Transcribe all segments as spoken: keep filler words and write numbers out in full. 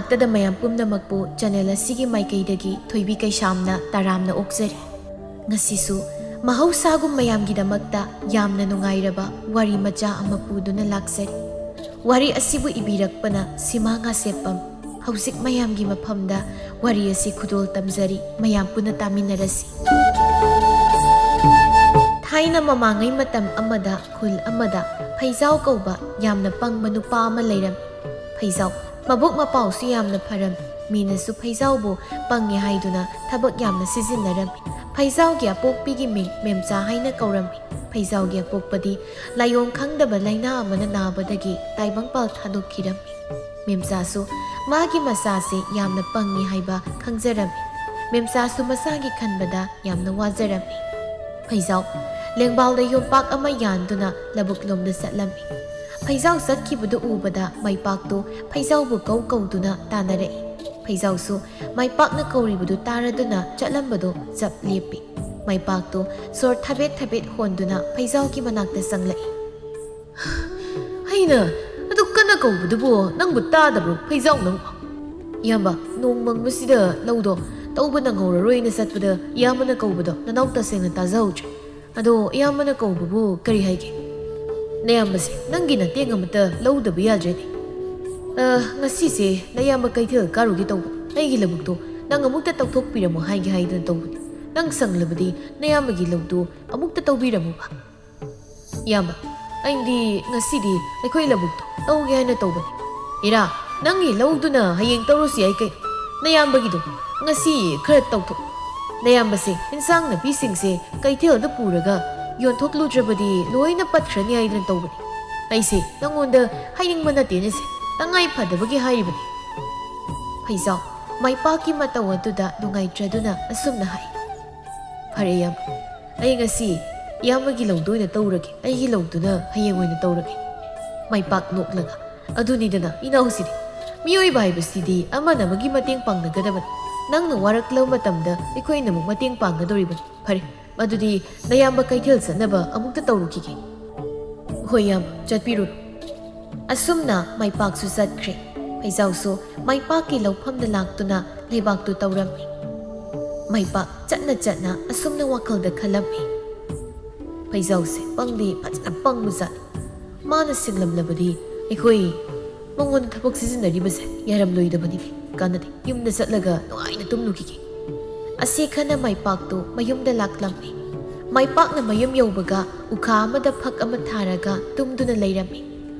ꯇꯗ ꯃꯌꯥꯝ ꯄꯨꯝꯅꯃꯛꯄꯨ ꯆꯦꯅꯦꯜ ꯑꯁꯤꯒꯤ ꯃꯥꯏꯀꯩꯗꯒꯤ ꯊꯣꯏꯕꯤ ꯀꯩꯁꯥꯝꯅ ꯇꯔꯥꯝꯅ ꯑꯣꯛꯆꯔꯤ꯫ ꯉꯁꯤꯁꯨ ꯃꯍꯧꯁꯥꯒꯨꯝ ꯃꯌꯥꯝꯒꯤꯗꯃꯛꯇ ꯌꯥꯝꯅ ꯅꯨꯡꯉꯥꯏꯔꯕ ꯋꯥꯔꯤ ꯃꯆꯥ ꯑꯃ ꯄꯨꯗꯨꯅ ꯂꯥꯛꯆꯔꯤ꯫ ꯋꯥꯔꯤ ꯑꯁꯤꯕꯨ ꯏꯕꯤꯔꯛꯄꯅ ꯁꯤꯃꯥ ꯉꯥꯁꯦꯞꯄꯝ꯫ ꯍꯧꯖꯤꯛ ꯃꯌꯥꯝꯒꯤ ꯃꯐꯝꯗ ꯋꯥꯔꯤ ꯑꯁꯤ ꯈꯨꯗꯣꯜ ꯇꯝꯖꯔꯤ, ꯃꯌꯥꯝ ꯄꯨꯟꯅ ꯇꯥꯃꯤꯟꯅꯔꯁꯤ꯫ ꯊꯥꯏꯅ ꯃꯃꯥꯡꯉꯩ ꯃꯇꯝ ꯑꯃꯗ ꯈꯨꯜ ꯑꯃꯗ ꯐꯩꯖꯥꯎ ꯀꯧꯕ ꯌꯥꯝꯅ ꯄꯪꯕ ꯅꯨꯄꯥ ꯑꯃ ꯂꯩꯔꯝꯃꯤ꯫ ꯐꯩꯖꯥꯎ ꯃꯕꯨꯛ ꯃꯄꯥꯎꯁꯨ ꯌꯥꯝꯅ ꯐꯔꯝꯃꯤ꯫ ꯃꯤꯅꯁꯨ ꯐꯩꯖꯥꯎꯕꯨ ꯄꯪꯉꯦ ꯍꯥꯏꯗꯨꯅ ꯊꯕꯛ ꯌꯥꯝꯅ ꯁꯤꯖꯤꯟꯅꯔꯝꯃꯤ꯫ ꯐꯩꯖꯥꯎꯒꯤ ꯑꯄꯣꯛꯄꯤꯒꯤ ꯃꯤꯡ ꯃꯦꯝꯆꯥ ꯍꯥꯏꯅ ꯀꯧꯔꯝꯃꯤ꯫ ꯐꯩꯖꯥꯎꯒꯤ ꯑꯄꯣꯛꯄꯗꯤ ꯂꯥꯏꯑꯣꯡ ꯈꯪꯗꯕ ꯂꯥꯏꯅꯥ ꯑꯃꯅ ꯅꯥꯕꯗꯒꯤ ꯇꯥꯏꯕꯪꯄꯥꯜ ꯊꯥꯗꯣꯛꯈꯤꯔꯝꯃꯤ꯫ ꯃꯦꯝꯆꯥꯁꯨ ꯃꯥꯒꯤ ꯃꯆꯥꯁꯦ ꯌꯥꯝꯅ ꯄꯪꯉꯤ ꯍꯥꯏꯕ ꯈꯪꯖꯔꯝꯃꯤ꯫ ꯃꯦꯝꯆꯥꯁꯨ ꯃꯁꯥꯒꯤ ꯈꯟꯕꯗ ꯌꯥꯝꯅ ꯋꯥꯖꯔꯝꯃꯤ꯫ ꯐꯩꯖꯥꯎ ꯂꯦꯡꯕꯥꯜꯗ ꯌꯣꯝꯄꯥꯛ ꯑꯃ ꯌꯥꯟꯗꯨꯅ ꯂꯧꯕꯨꯛꯂꯣꯝꯗ ꯆꯠꯂꯝꯃꯤ꯫ ꯐꯩꯖꯥꯎ ꯆꯠꯈꯤꯕꯗꯨ ꯎꯕꯗ ꯃꯥꯏꯄꯥꯛꯇꯨ ꯐꯩꯖꯥꯎꯕꯨ ꯀꯧ ꯀꯧꯗꯨꯅ ꯇꯥꯟꯅꯔꯛꯏ꯫ ꯐꯩꯖꯥꯎꯁꯨ ꯃꯥꯏꯄꯥꯛꯅ ꯀꯧꯔꯤꯕꯗꯨ ꯇꯥꯔꯗꯨꯅ ꯆꯠꯂꯝꯕꯗꯨ ꯆꯞ ꯂꯦꯞꯄꯤ꯫ ꯃꯥꯏꯄꯥꯛꯇꯨ ꯁꯣꯔ ꯊꯕꯦꯠ ꯊꯕꯦꯠ ꯍꯣꯟꯗꯨꯅ ꯐꯩꯖꯥꯎꯒꯤ ꯃꯅꯥꯛꯇ ꯆꯪꯂꯛꯏ꯫ "ꯑꯩꯅ ꯑꯗꯨꯛ ꯀꯟꯅ ꯀꯧꯕꯗꯨꯕꯨ ꯅꯪꯕꯨ ꯇꯥꯗꯕ꯭ꯔꯣ, ꯐꯩꯖꯥꯎ ꯅꯪꯕꯣ?" "ꯏꯌꯥꯝꯕ, ꯅꯣꯡ ꯃꯪꯕꯁꯤꯗ ꯂꯧꯗꯣ ꯇꯧꯕ ꯅꯪꯍꯧꯔꯔꯣꯏꯅ ꯆꯠꯄꯗ ꯏꯌꯥꯝꯕꯅ ꯀꯧꯕꯗꯣ ꯅꯅꯥꯎ ꯇꯁꯦꯡꯅ ꯇꯥꯖꯍꯧꯗ꯭ꯔꯦ꯫ ꯑꯗꯣ ꯏꯌꯥꯝꯕꯅ ꯀꯧꯕꯕꯨ ꯀꯔꯤ ꯍꯥꯏꯒꯦ?" "ꯅꯌꯥꯝꯕꯁꯦ, ꯅꯪꯒꯤ ꯃꯇꯦꯡ ꯑꯃꯇ ꯂꯧꯗꯕ ꯌꯥꯗ꯭ꯔꯦꯅꯦ꯫ ꯑ, ꯉꯁꯤꯁꯦ ꯅꯌꯥꯝꯕ ꯀꯩꯊꯦꯜ ꯀꯥꯔꯨꯒꯦ ꯇꯧꯕ꯫ ꯑꯩꯒꯤ ꯂꯧꯕꯨꯛꯇꯣ ꯅꯪ ꯑꯃꯨꯛꯇ ꯇꯧꯊꯣꯛꯄꯤꯔꯝꯃꯣ ꯍꯥꯏꯒꯦ ꯍꯥꯏꯗꯨꯅ ꯇꯧꯕꯅꯤ꯫ ꯅꯪ ꯁꯪꯂꯕꯗꯤ ꯅꯌꯥꯝꯕꯒꯤ ꯂꯧꯗꯨ ꯑꯃꯨꯛꯇ ꯇꯧꯕꯤꯔꯝꯃꯨꯕ꯫" "ꯏꯌꯥꯝꯕ, ꯑꯩꯗꯤ ꯉꯁꯤꯗꯤ ꯑꯩꯈꯣꯏ ꯂꯧꯕꯨꯛꯇꯣ ꯇꯧꯒꯦ ꯍꯥꯏꯅ ꯇꯧꯕꯅꯤ꯫" "ꯏꯔꯥ, ꯅꯪꯒꯤ ꯂꯧꯗꯨꯅ ꯍꯌꯦꯡ ꯇꯧꯔꯁꯨ ꯌꯥꯏ ꯀꯩꯅꯣ꯫ ꯅꯌꯥꯝꯕꯒꯤꯗꯣ ꯉꯁꯤ ꯈꯔ ꯇꯧꯊꯣꯛ꯫ ꯅꯌꯥꯝꯕꯁꯦ ꯏꯟꯁꯥꯡ ꯅꯥꯄꯤꯁꯤꯡꯁꯦ ꯀꯩꯊꯦꯜꯗ ꯄꯨꯔꯒ ꯌꯣꯟꯊꯣꯛꯂꯨꯗ꯭ꯔꯕꯗꯤ ꯂꯣꯏꯅ ꯄꯠꯈ꯭ꯔꯅꯤ ꯍꯥꯏꯗꯅ ꯇꯧꯕꯅꯤ꯫ ꯑꯩꯁꯦ ꯅꯪꯉꯣꯟꯗ ꯍꯥꯏꯅꯤꯡꯕ ꯅꯠꯇꯦꯅꯦ ꯁꯦ, ꯇꯉꯥꯏ ꯐꯗꯕꯒꯤ ꯍꯥꯏꯔꯤꯕꯅꯤ꯫" ꯐꯩꯖꯥꯎ ꯃꯥꯏꯄꯥꯛꯀꯤ ꯃꯇꯧ ꯑꯗꯨꯗ ꯅꯨꯡꯉꯥꯏꯇ꯭ꯔꯗꯨꯅ ꯑꯁꯨꯝꯅ ꯍꯥꯏ, "ꯐꯔꯦ ꯏꯌꯥꯝꯕ, ꯑꯩ ꯉꯁꯤ ꯏꯌꯥꯝꯕꯒꯤ ꯂꯧꯗ ꯑꯣꯏꯅ ꯇꯧꯔꯒꯦ, ꯑꯩꯒꯤ ꯂꯧꯗꯨꯅ ꯍꯌꯦꯡ ꯑꯣꯏꯅ ꯇꯧꯔꯒꯦ꯫" ꯃꯥꯏꯄꯥꯛ ꯅꯣꯛꯂꯒ, "ꯑꯗꯨꯅꯤꯗꯅ ꯏꯅꯥꯎꯁꯤꯗꯤ, ꯃꯤꯑꯣꯏꯕ ꯍꯥꯏꯕꯁꯤꯗꯤ ꯑꯃꯅ ꯑꯃꯒꯤ ꯃꯇꯦꯡ ꯄꯥꯡꯅꯒꯗꯕꯅꯤ꯫ ꯅꯪꯅ ꯋꯥꯔꯛꯂꯕ ꯃꯇꯝꯗ ꯑꯩꯈꯣꯏꯅ ꯑꯃꯨꯛ ꯃꯇꯦꯡ ꯄꯥꯡꯒꯗꯧꯔꯤꯕꯅꯤ꯫ ꯐꯔꯦ, ꯑꯗꯨꯗꯤ ꯅꯌꯥꯝꯕ ꯀꯩꯊꯦꯜ ꯆꯠꯅꯕ ꯑꯃꯨꯛꯇ ꯇꯧꯔꯨꯈꯤꯒꯦ꯫" "ꯍꯣꯏ ꯏꯌꯥꯝꯕ, ꯆꯠꯄꯤꯔꯨꯔꯣ꯫" ꯑꯁꯨꯝꯅ ꯃꯥꯏꯄꯥꯛꯁꯨ ꯆꯠꯈ꯭ꯔꯦ꯫ ꯐꯩꯖꯥꯎꯁꯨ ꯃꯩꯄꯥꯛꯀꯤ ꯂꯧꯐꯝꯗ ꯂꯥꯛꯇꯨꯅ ꯂꯩꯕꯥꯛꯇꯨ ꯇꯧꯔꯝꯃꯤ꯫ ꯃꯩꯄꯥꯛ ꯆꯠꯅ ꯆꯠꯅ ꯑꯁꯨꯝꯅ ꯋꯥꯈꯜꯗ ꯈꯜꯂꯝꯃꯤ, "ꯐꯩꯖꯥꯎꯁꯦ ꯄꯪꯗꯤ ꯐꯖꯅ ꯄꯪꯕꯖꯥꯠꯅꯤ꯫ ꯃꯥꯅ ꯁꯤꯡꯂꯝꯂꯕꯗꯤ ꯑꯩꯈꯣꯏ ꯃꯉꯣꯟꯗ ꯊꯕꯛ ꯁꯤꯖꯤꯟꯅꯔꯤꯕꯁꯦ ꯌꯥꯔꯝꯂꯣꯏꯗꯕꯅꯤꯅꯦ꯫ ꯀꯥꯟꯅꯗꯦ, ꯌꯨꯝꯗ ꯆꯠꯂꯒ ꯅꯨꯡꯉꯥꯏꯅ ꯇꯨꯝꯂꯨꯈꯤꯒꯦ꯫" ꯑꯁꯤ ꯈꯟꯅ ꯃꯩꯄꯥꯛꯇꯨ ꯃꯌꯨꯝꯗ ꯂꯥꯛꯂꯝꯃꯤ꯫ ꯃꯩꯄꯥꯛꯅ ꯃꯌꯨꯝ ꯌꯧꯕꯒ ꯎꯈꯥ ꯑꯃꯗ ꯐꯛ ꯑꯃ ꯊꯥꯔꯒ ꯇꯨꯝꯗꯨꯅ ꯂꯩꯔꯝꯃꯤ꯫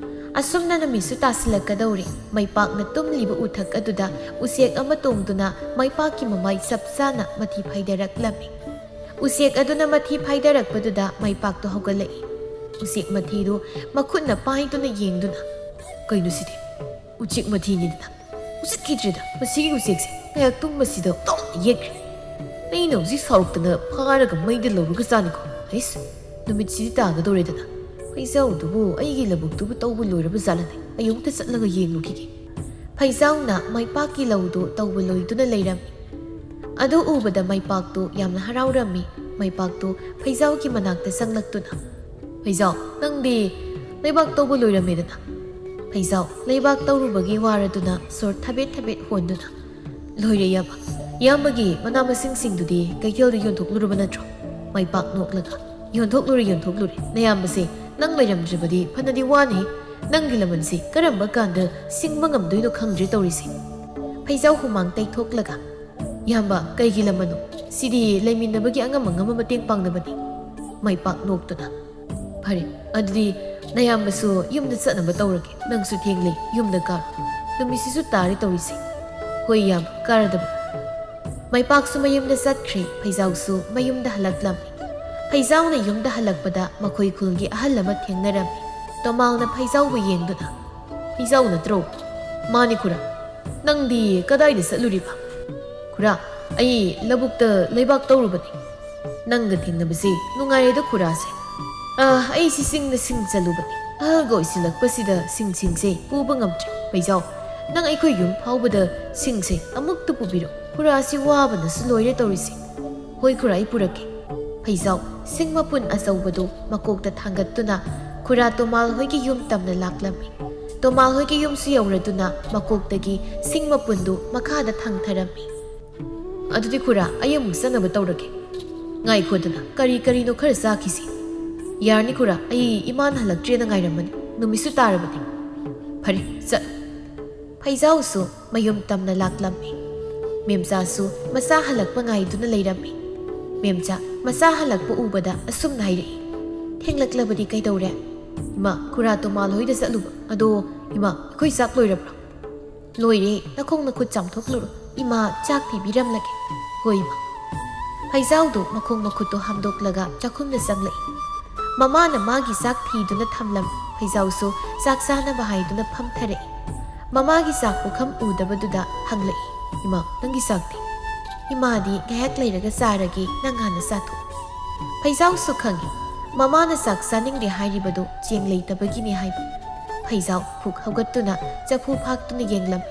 ꯑꯁꯨꯝꯅ ꯅꯨꯃꯤꯠꯁꯨ ꯇꯥꯁꯤꯜꯂꯛꯀꯗꯧꯔꯦ꯫ ꯃꯩꯄꯥꯛꯅ ꯇꯨꯝꯂꯤꯕ ꯎꯊꯛ ꯑꯗꯨꯗ ꯎꯆꯦꯛ ꯑꯃ ꯇꯣꯡꯗꯨꯅ ꯃꯩꯄꯥꯛꯀꯤ ꯃꯃꯥꯏ ꯆꯞ ꯆꯥꯅ ꯃꯊꯤ ꯐꯥꯏꯗꯔꯛꯂꯝꯃꯤ꯫ ꯎꯆꯦꯛ ꯑꯗꯨꯅ ꯃꯊꯤ ꯐꯥꯏꯗꯔꯛꯄꯗꯨꯗ ꯃꯩꯄꯥꯛꯇꯨ ꯍꯧꯒꯠꯂꯛꯏ꯫ ꯎꯆꯦꯛ ꯃꯊꯤꯗꯨ ꯃꯈꯨꯠꯅ ꯄꯥꯏꯗꯨꯅ ꯌꯦꯡꯗꯨꯅ, "ꯀꯩꯅꯣ ꯁꯤꯗꯤ? ꯎꯆꯦꯛ ꯃꯊꯤꯅꯤꯗꯅ꯫ ꯎꯁꯤꯠꯈꯤꯗ꯭ꯔꯦꯗ, ꯃꯁꯤꯒꯤ ꯎꯆꯦꯛꯁꯦ ꯉꯥꯏꯍꯥꯛ ꯇꯨꯝꯕꯁꯤꯗ ꯑꯣꯟꯊꯣꯛꯅ ꯌꯦꯠꯈ꯭ꯔꯦ꯫ ꯑꯩꯅ ꯍꯧꯖꯤꯛ ꯁꯥꯎꯔꯛꯇꯅ ꯐꯥꯔꯒ ꯃꯩꯗ ꯂꯧꯔꯒ ꯆꯥꯅꯤꯀꯣ꯫ ꯍꯩꯁ, ꯅꯨꯃꯤꯠꯁꯤꯗꯤ ꯇꯥꯒꯗꯧꯔꯦꯗꯅ꯫ ꯐꯩꯖꯥꯎꯗꯨꯕꯨ ꯑꯩꯒꯤ ꯂꯧꯕꯨꯛꯇꯨꯕꯨ ꯇꯧꯕ ꯂꯣꯏꯔꯕ ꯖꯥꯠꯂꯅꯦ? ꯑꯩ ꯑꯃꯨꯛꯇ ꯆꯠꯂꯒ ꯌꯦꯡꯂꯨꯈꯤꯒꯦ꯫" ꯐꯩꯖꯥꯎꯅ ꯃꯩꯄꯥꯛꯀꯤ ꯂꯧꯗꯨ ꯇꯧꯕ ꯂꯣꯏꯗꯨꯅ ꯂꯩꯔꯝꯃꯤ꯫ ꯑꯗꯨ ꯎꯕꯗ ꯃꯩꯄꯥꯛꯇꯨ ꯌꯥꯝꯅ ꯍꯔꯥꯎꯔꯝꯃꯤ꯫ ꯃꯩꯄꯥꯛꯇꯨ ꯐꯩꯖꯥꯎꯒꯤ ꯃꯅꯥꯛꯇ ꯆꯪꯂꯛꯇꯨꯅ, "ꯐꯩꯖꯥꯎ, ꯅꯪꯗꯤ ꯂꯩꯕꯥꯛ ꯇꯧꯕ ꯂꯣꯏꯔꯝꯃꯦꯗꯅ?" ꯐꯩꯖꯥꯎ ꯂꯩꯕꯥꯛ ꯇꯧꯔꯨꯕꯒꯤ ꯋꯥꯔꯗꯨꯅ ꯁꯣꯔ ꯊꯕꯦꯠ ꯊꯕꯦꯠ ꯍꯣꯟꯗꯨꯅ, "ꯂꯣꯏꯔꯦ, ꯏꯌꯥꯝꯕ꯫ ꯏꯌꯥꯝꯕꯒꯤ ꯃꯅꯥ ꯃꯁꯤꯡꯁꯤꯡꯗꯨꯗꯤ ꯀꯩꯊꯦꯜꯗ ꯌꯣꯟꯊꯣꯛꯂꯨꯔꯕ ꯅꯠꯇ꯭ꯔꯣ?" ꯃꯩꯄꯥꯛ ꯅꯣꯛꯂꯒ, "ꯌꯣꯟꯊꯣꯛꯂꯨꯔꯦ, ꯌꯣꯟꯊꯣꯛꯂꯨꯔꯦ꯫ ꯅꯌꯥꯝꯕꯁꯦ ꯅꯪ ꯂꯩꯔꯝꯗ꯭ꯔꯕꯗꯤ ꯐꯅꯗꯤ ꯋꯥꯅꯤ꯫ ꯅꯪꯒꯤ ꯂꯃꯟꯁꯤ ꯀꯔꯝꯕ ꯀꯥꯟꯗ ꯁꯤꯡꯕ ꯉꯝꯗꯣꯏꯅꯣ ꯈꯪꯗ꯭ꯔꯦ ꯇꯧꯔꯤꯁꯦ꯫" ꯐꯩꯖꯥꯎ ꯍꯨꯃꯥꯡ ꯇꯩꯊꯣꯛꯂꯒ, "ꯏꯌꯥꯝꯕ, ꯀꯩꯒꯤ ꯂꯃꯟꯅꯣ? ꯁꯤꯗꯤ ꯂꯩꯃꯤꯟꯅꯕꯒꯤ ꯑꯉꯝ ꯑꯉꯝꯕ ꯃꯇꯦꯡ ꯄꯥꯡꯅꯕꯅꯤ꯫" ꯃꯩꯄꯥꯛ ꯅꯣꯛꯇꯨꯅ, "ꯐꯔꯦ, ꯑꯗꯨꯗꯤ ꯅꯌꯥꯝꯕꯁꯨ ꯌꯨꯝꯗ ꯆꯠꯅꯕ ꯇꯧꯔꯒꯦ꯫ ꯅꯪꯁꯨ ꯊꯦꯡꯂꯦ, ꯌꯨꯝꯗ ꯀꯥꯔꯣ꯫ ꯅꯨꯃꯤꯠꯁꯤꯁꯨ ꯇꯥꯔꯦ ꯇꯧꯔꯤꯁꯦ꯫" "ꯍꯣꯏ ꯏꯌꯥꯝꯕ, ꯀꯥꯔꯗꯕꯅꯤ꯫" ꯃꯩꯄꯥꯛꯁꯨ ꯃꯌꯨꯝꯗ ꯆꯠꯈ꯭ꯔꯦ, ꯐꯩꯖꯥꯎꯁꯨ ꯃꯌꯨꯝꯗ ꯍꯜꯂꯛꯂꯝꯃꯤ꯫ ꯐꯩꯖꯥꯎꯅ ꯌꯨꯝꯗ ꯍꯜꯂꯛꯄꯗ ꯃꯈꯣꯏ ꯈꯨꯜꯒꯤ ꯑꯍꯜ ꯑꯃ ꯊꯦꯡꯅꯔꯝꯃꯤ꯫ ꯇꯣꯃꯥꯜꯅ ꯐꯩꯖꯥꯎꯕꯨ ꯌꯦꯡꯗꯨꯅ, "ꯐꯩꯖꯥꯎ ꯅꯠꯇ꯭ꯔꯣ?" "ꯃꯥꯅꯤ ꯈꯨꯔꯥ꯫ ꯅꯪꯗꯤ ꯀꯗꯥꯏꯗ ꯆꯠꯂꯨꯔꯤꯕ?" "ꯈꯨꯔꯥ, ꯑꯩ ꯂꯧꯕꯨꯛꯇ ꯂꯩꯕꯥꯛ ꯇꯧꯔꯨꯕꯅꯤ꯫" "ꯅꯪꯒ ꯊꯦꯡꯅꯕꯁꯤ ꯅꯨꯡꯉꯥꯏꯔꯦꯗ ꯈꯨꯔꯥꯁꯦ꯫ ꯑꯥ, ꯑꯩꯁꯤ ꯆꯤꯡꯗ ꯁꯤꯡ ꯆꯜꯂꯨꯕꯅꯤ꯫ ꯑꯍꯜꯒ ꯑꯣꯏꯁꯤꯜꯂꯛꯄꯁꯤꯗ ꯁꯤꯡꯁꯤꯡꯁꯦ ꯄꯨꯕ ꯉꯝꯗ꯭ꯔꯦ꯫ ꯐꯩꯖꯥꯎ, ꯅꯪ ꯑꯩꯈꯣꯏ ꯌꯨꯝ ꯐꯥꯎꯕꯗ ꯁꯤꯡꯁꯦ ꯑꯃꯨꯛꯇ ꯄꯨꯕꯤꯔꯣ꯫ ꯈꯨꯔꯥꯁꯤ ꯋꯥꯕꯅꯁꯨ ꯂꯣꯏꯔꯦ ꯇꯧꯔꯤꯁꯦ꯫" "ꯍꯣꯏ ꯈꯨꯔꯥ, ꯑꯩ ꯄꯨꯔꯛꯀꯦ꯫" ꯐꯩꯖꯥꯎ ꯁꯤꯡ ꯃꯄꯨꯟ ꯑꯆꯧꯕꯗꯨ ꯃꯀꯣꯛꯇ ꯊꯥꯡꯒꯠꯇꯨꯅ ꯈꯨꯔꯥ ꯇꯣꯃꯥꯜ ꯍꯣꯏꯒꯤ ꯌꯨꯝ ꯇꯝꯅ ꯂꯥꯛꯂꯝꯃꯤ꯫ ꯇꯣꯃꯥꯜ ꯍꯣꯏꯒꯤ ꯌꯨꯝꯁꯨ ꯌꯧꯔꯗꯨꯅ ꯃꯀꯣꯛꯇꯒꯤ ꯁꯤꯡ ꯃꯄꯨꯟꯗꯨ ꯃꯈꯥꯗ ꯊꯥꯡꯊꯔꯝꯃꯤ꯫ "ꯑꯗꯨꯗꯤ ꯈꯨꯔꯥ, ꯑꯩ ꯑꯃꯨꯛ ꯆꯠꯅꯕ ꯇꯧꯔꯒꯦ꯫ ꯉꯥꯏꯈꯣꯗꯅ, ꯀꯔꯤ ꯀꯔꯤꯅꯣ ꯈꯔ ꯆꯥꯈꯤꯁꯤ꯫" "ꯌꯥꯔꯅꯤ ꯈꯨꯔꯥ, ꯑꯩ ꯏꯃꯥꯅ ꯍꯜꯂꯛꯇ꯭ꯔꯦꯅ ꯉꯥꯏꯔꯝꯃꯅꯤ꯫ ꯅꯨꯃꯤꯠꯁꯨ ꯇꯥꯔꯕꯅꯤ꯫ ꯐꯔꯦ, ꯆꯠꯂꯣ꯫" ꯐꯩꯖꯥꯎꯁꯨ ꯃꯌꯨꯝ ꯇꯝꯅ ꯂꯥꯛꯂꯝꯃꯤ꯫ ꯃꯦꯝꯆꯥꯁꯨ ꯃꯆꯥ ꯍꯜꯂꯛꯄ ꯉꯥꯏꯗꯨꯅ ꯂꯩꯔꯝꯃꯤ꯫ ꯃꯦꯝꯆꯥ ꯃꯆꯥ ꯍꯜꯂꯛꯄ ꯎꯕꯗ ꯑꯁꯨꯝꯅ ꯍꯥꯏꯔꯛꯏ, "ꯊꯦꯡꯂꯛꯂꯕꯗꯤ ꯀꯩꯗꯧꯔꯦ?" "ꯏꯃꯥ, ꯈꯨꯔꯥ ꯇꯣꯃꯥꯜ ꯍꯣꯏꯗ ꯆꯠꯂꯨꯕ꯫ ꯑꯗꯣ ꯏꯃꯥ, ꯑꯩꯈꯣꯏ ꯆꯥꯛ ꯂꯣꯏꯔꯕ꯭ꯔꯣ?" "ꯂꯣꯏꯔꯦ, ꯅꯈꯣꯡ ꯅꯈꯨꯠ ꯆꯥꯝꯊꯣꯛꯂꯨꯔꯣ, ꯏꯃꯥ ꯆꯥꯛ ꯊꯤꯕꯤꯔꯝꯂꯒꯦ꯫" "ꯍꯣꯏ ꯏꯃꯥ꯫" ꯐꯩꯖꯥꯎꯗꯨ ꯃꯈꯣꯡ ꯃꯈꯨꯠꯇꯨ ꯍꯥꯝꯗꯣꯛꯂꯒ ꯆꯥꯛꯈꯨꯝꯗ ꯆꯪꯂꯛꯏ꯫ ꯃꯃꯥꯅ ꯃꯥꯒꯤ ꯆꯥꯛ ꯊꯤꯗꯨꯅ ꯊꯝꯂꯝꯃꯤ꯫ ꯐꯩꯖꯥꯎꯁꯨ ꯆꯥꯛ ꯆꯥꯅꯕ ꯍꯥꯏꯗꯨꯅ ꯐꯝꯊꯔꯛꯏ꯫ ꯃꯃꯥꯒꯤ ꯆꯥꯛ ꯄꯨꯈꯝ ꯎꯗꯕꯗꯨꯗ ꯍꯪꯂꯛꯏ, "ꯏꯃꯥ, ꯅꯪꯒꯤ ꯆꯥꯛꯇꯤ?" "ꯏꯃꯥꯗꯤ ꯉꯥꯏꯍꯥꯛ ꯂꯩꯔꯒ ꯆꯥꯔꯒꯦ, ꯅꯪ ꯍꯥꯟꯅ ꯆꯥꯊꯣꯛ꯫" ꯐꯩꯖꯥꯎꯁꯨ ꯈꯪꯏ, ꯃꯃꯥꯅ ꯆꯥꯛ ꯆꯥꯅꯤꯡꯗꯦ ꯍꯥꯏꯔꯤꯕꯗꯨ ꯆꯦꯡ ꯂꯩꯇꯕꯒꯤꯅꯤ ꯍꯥꯏꯕ꯫ ꯐꯩꯖꯥꯎ ꯐꯨꯛ ꯍꯧꯒꯠꯇꯨꯅ ꯆꯐꯨ ꯐꯥꯛꯇꯨꯅ ꯌꯦꯡꯂꯝꯃꯤ꯫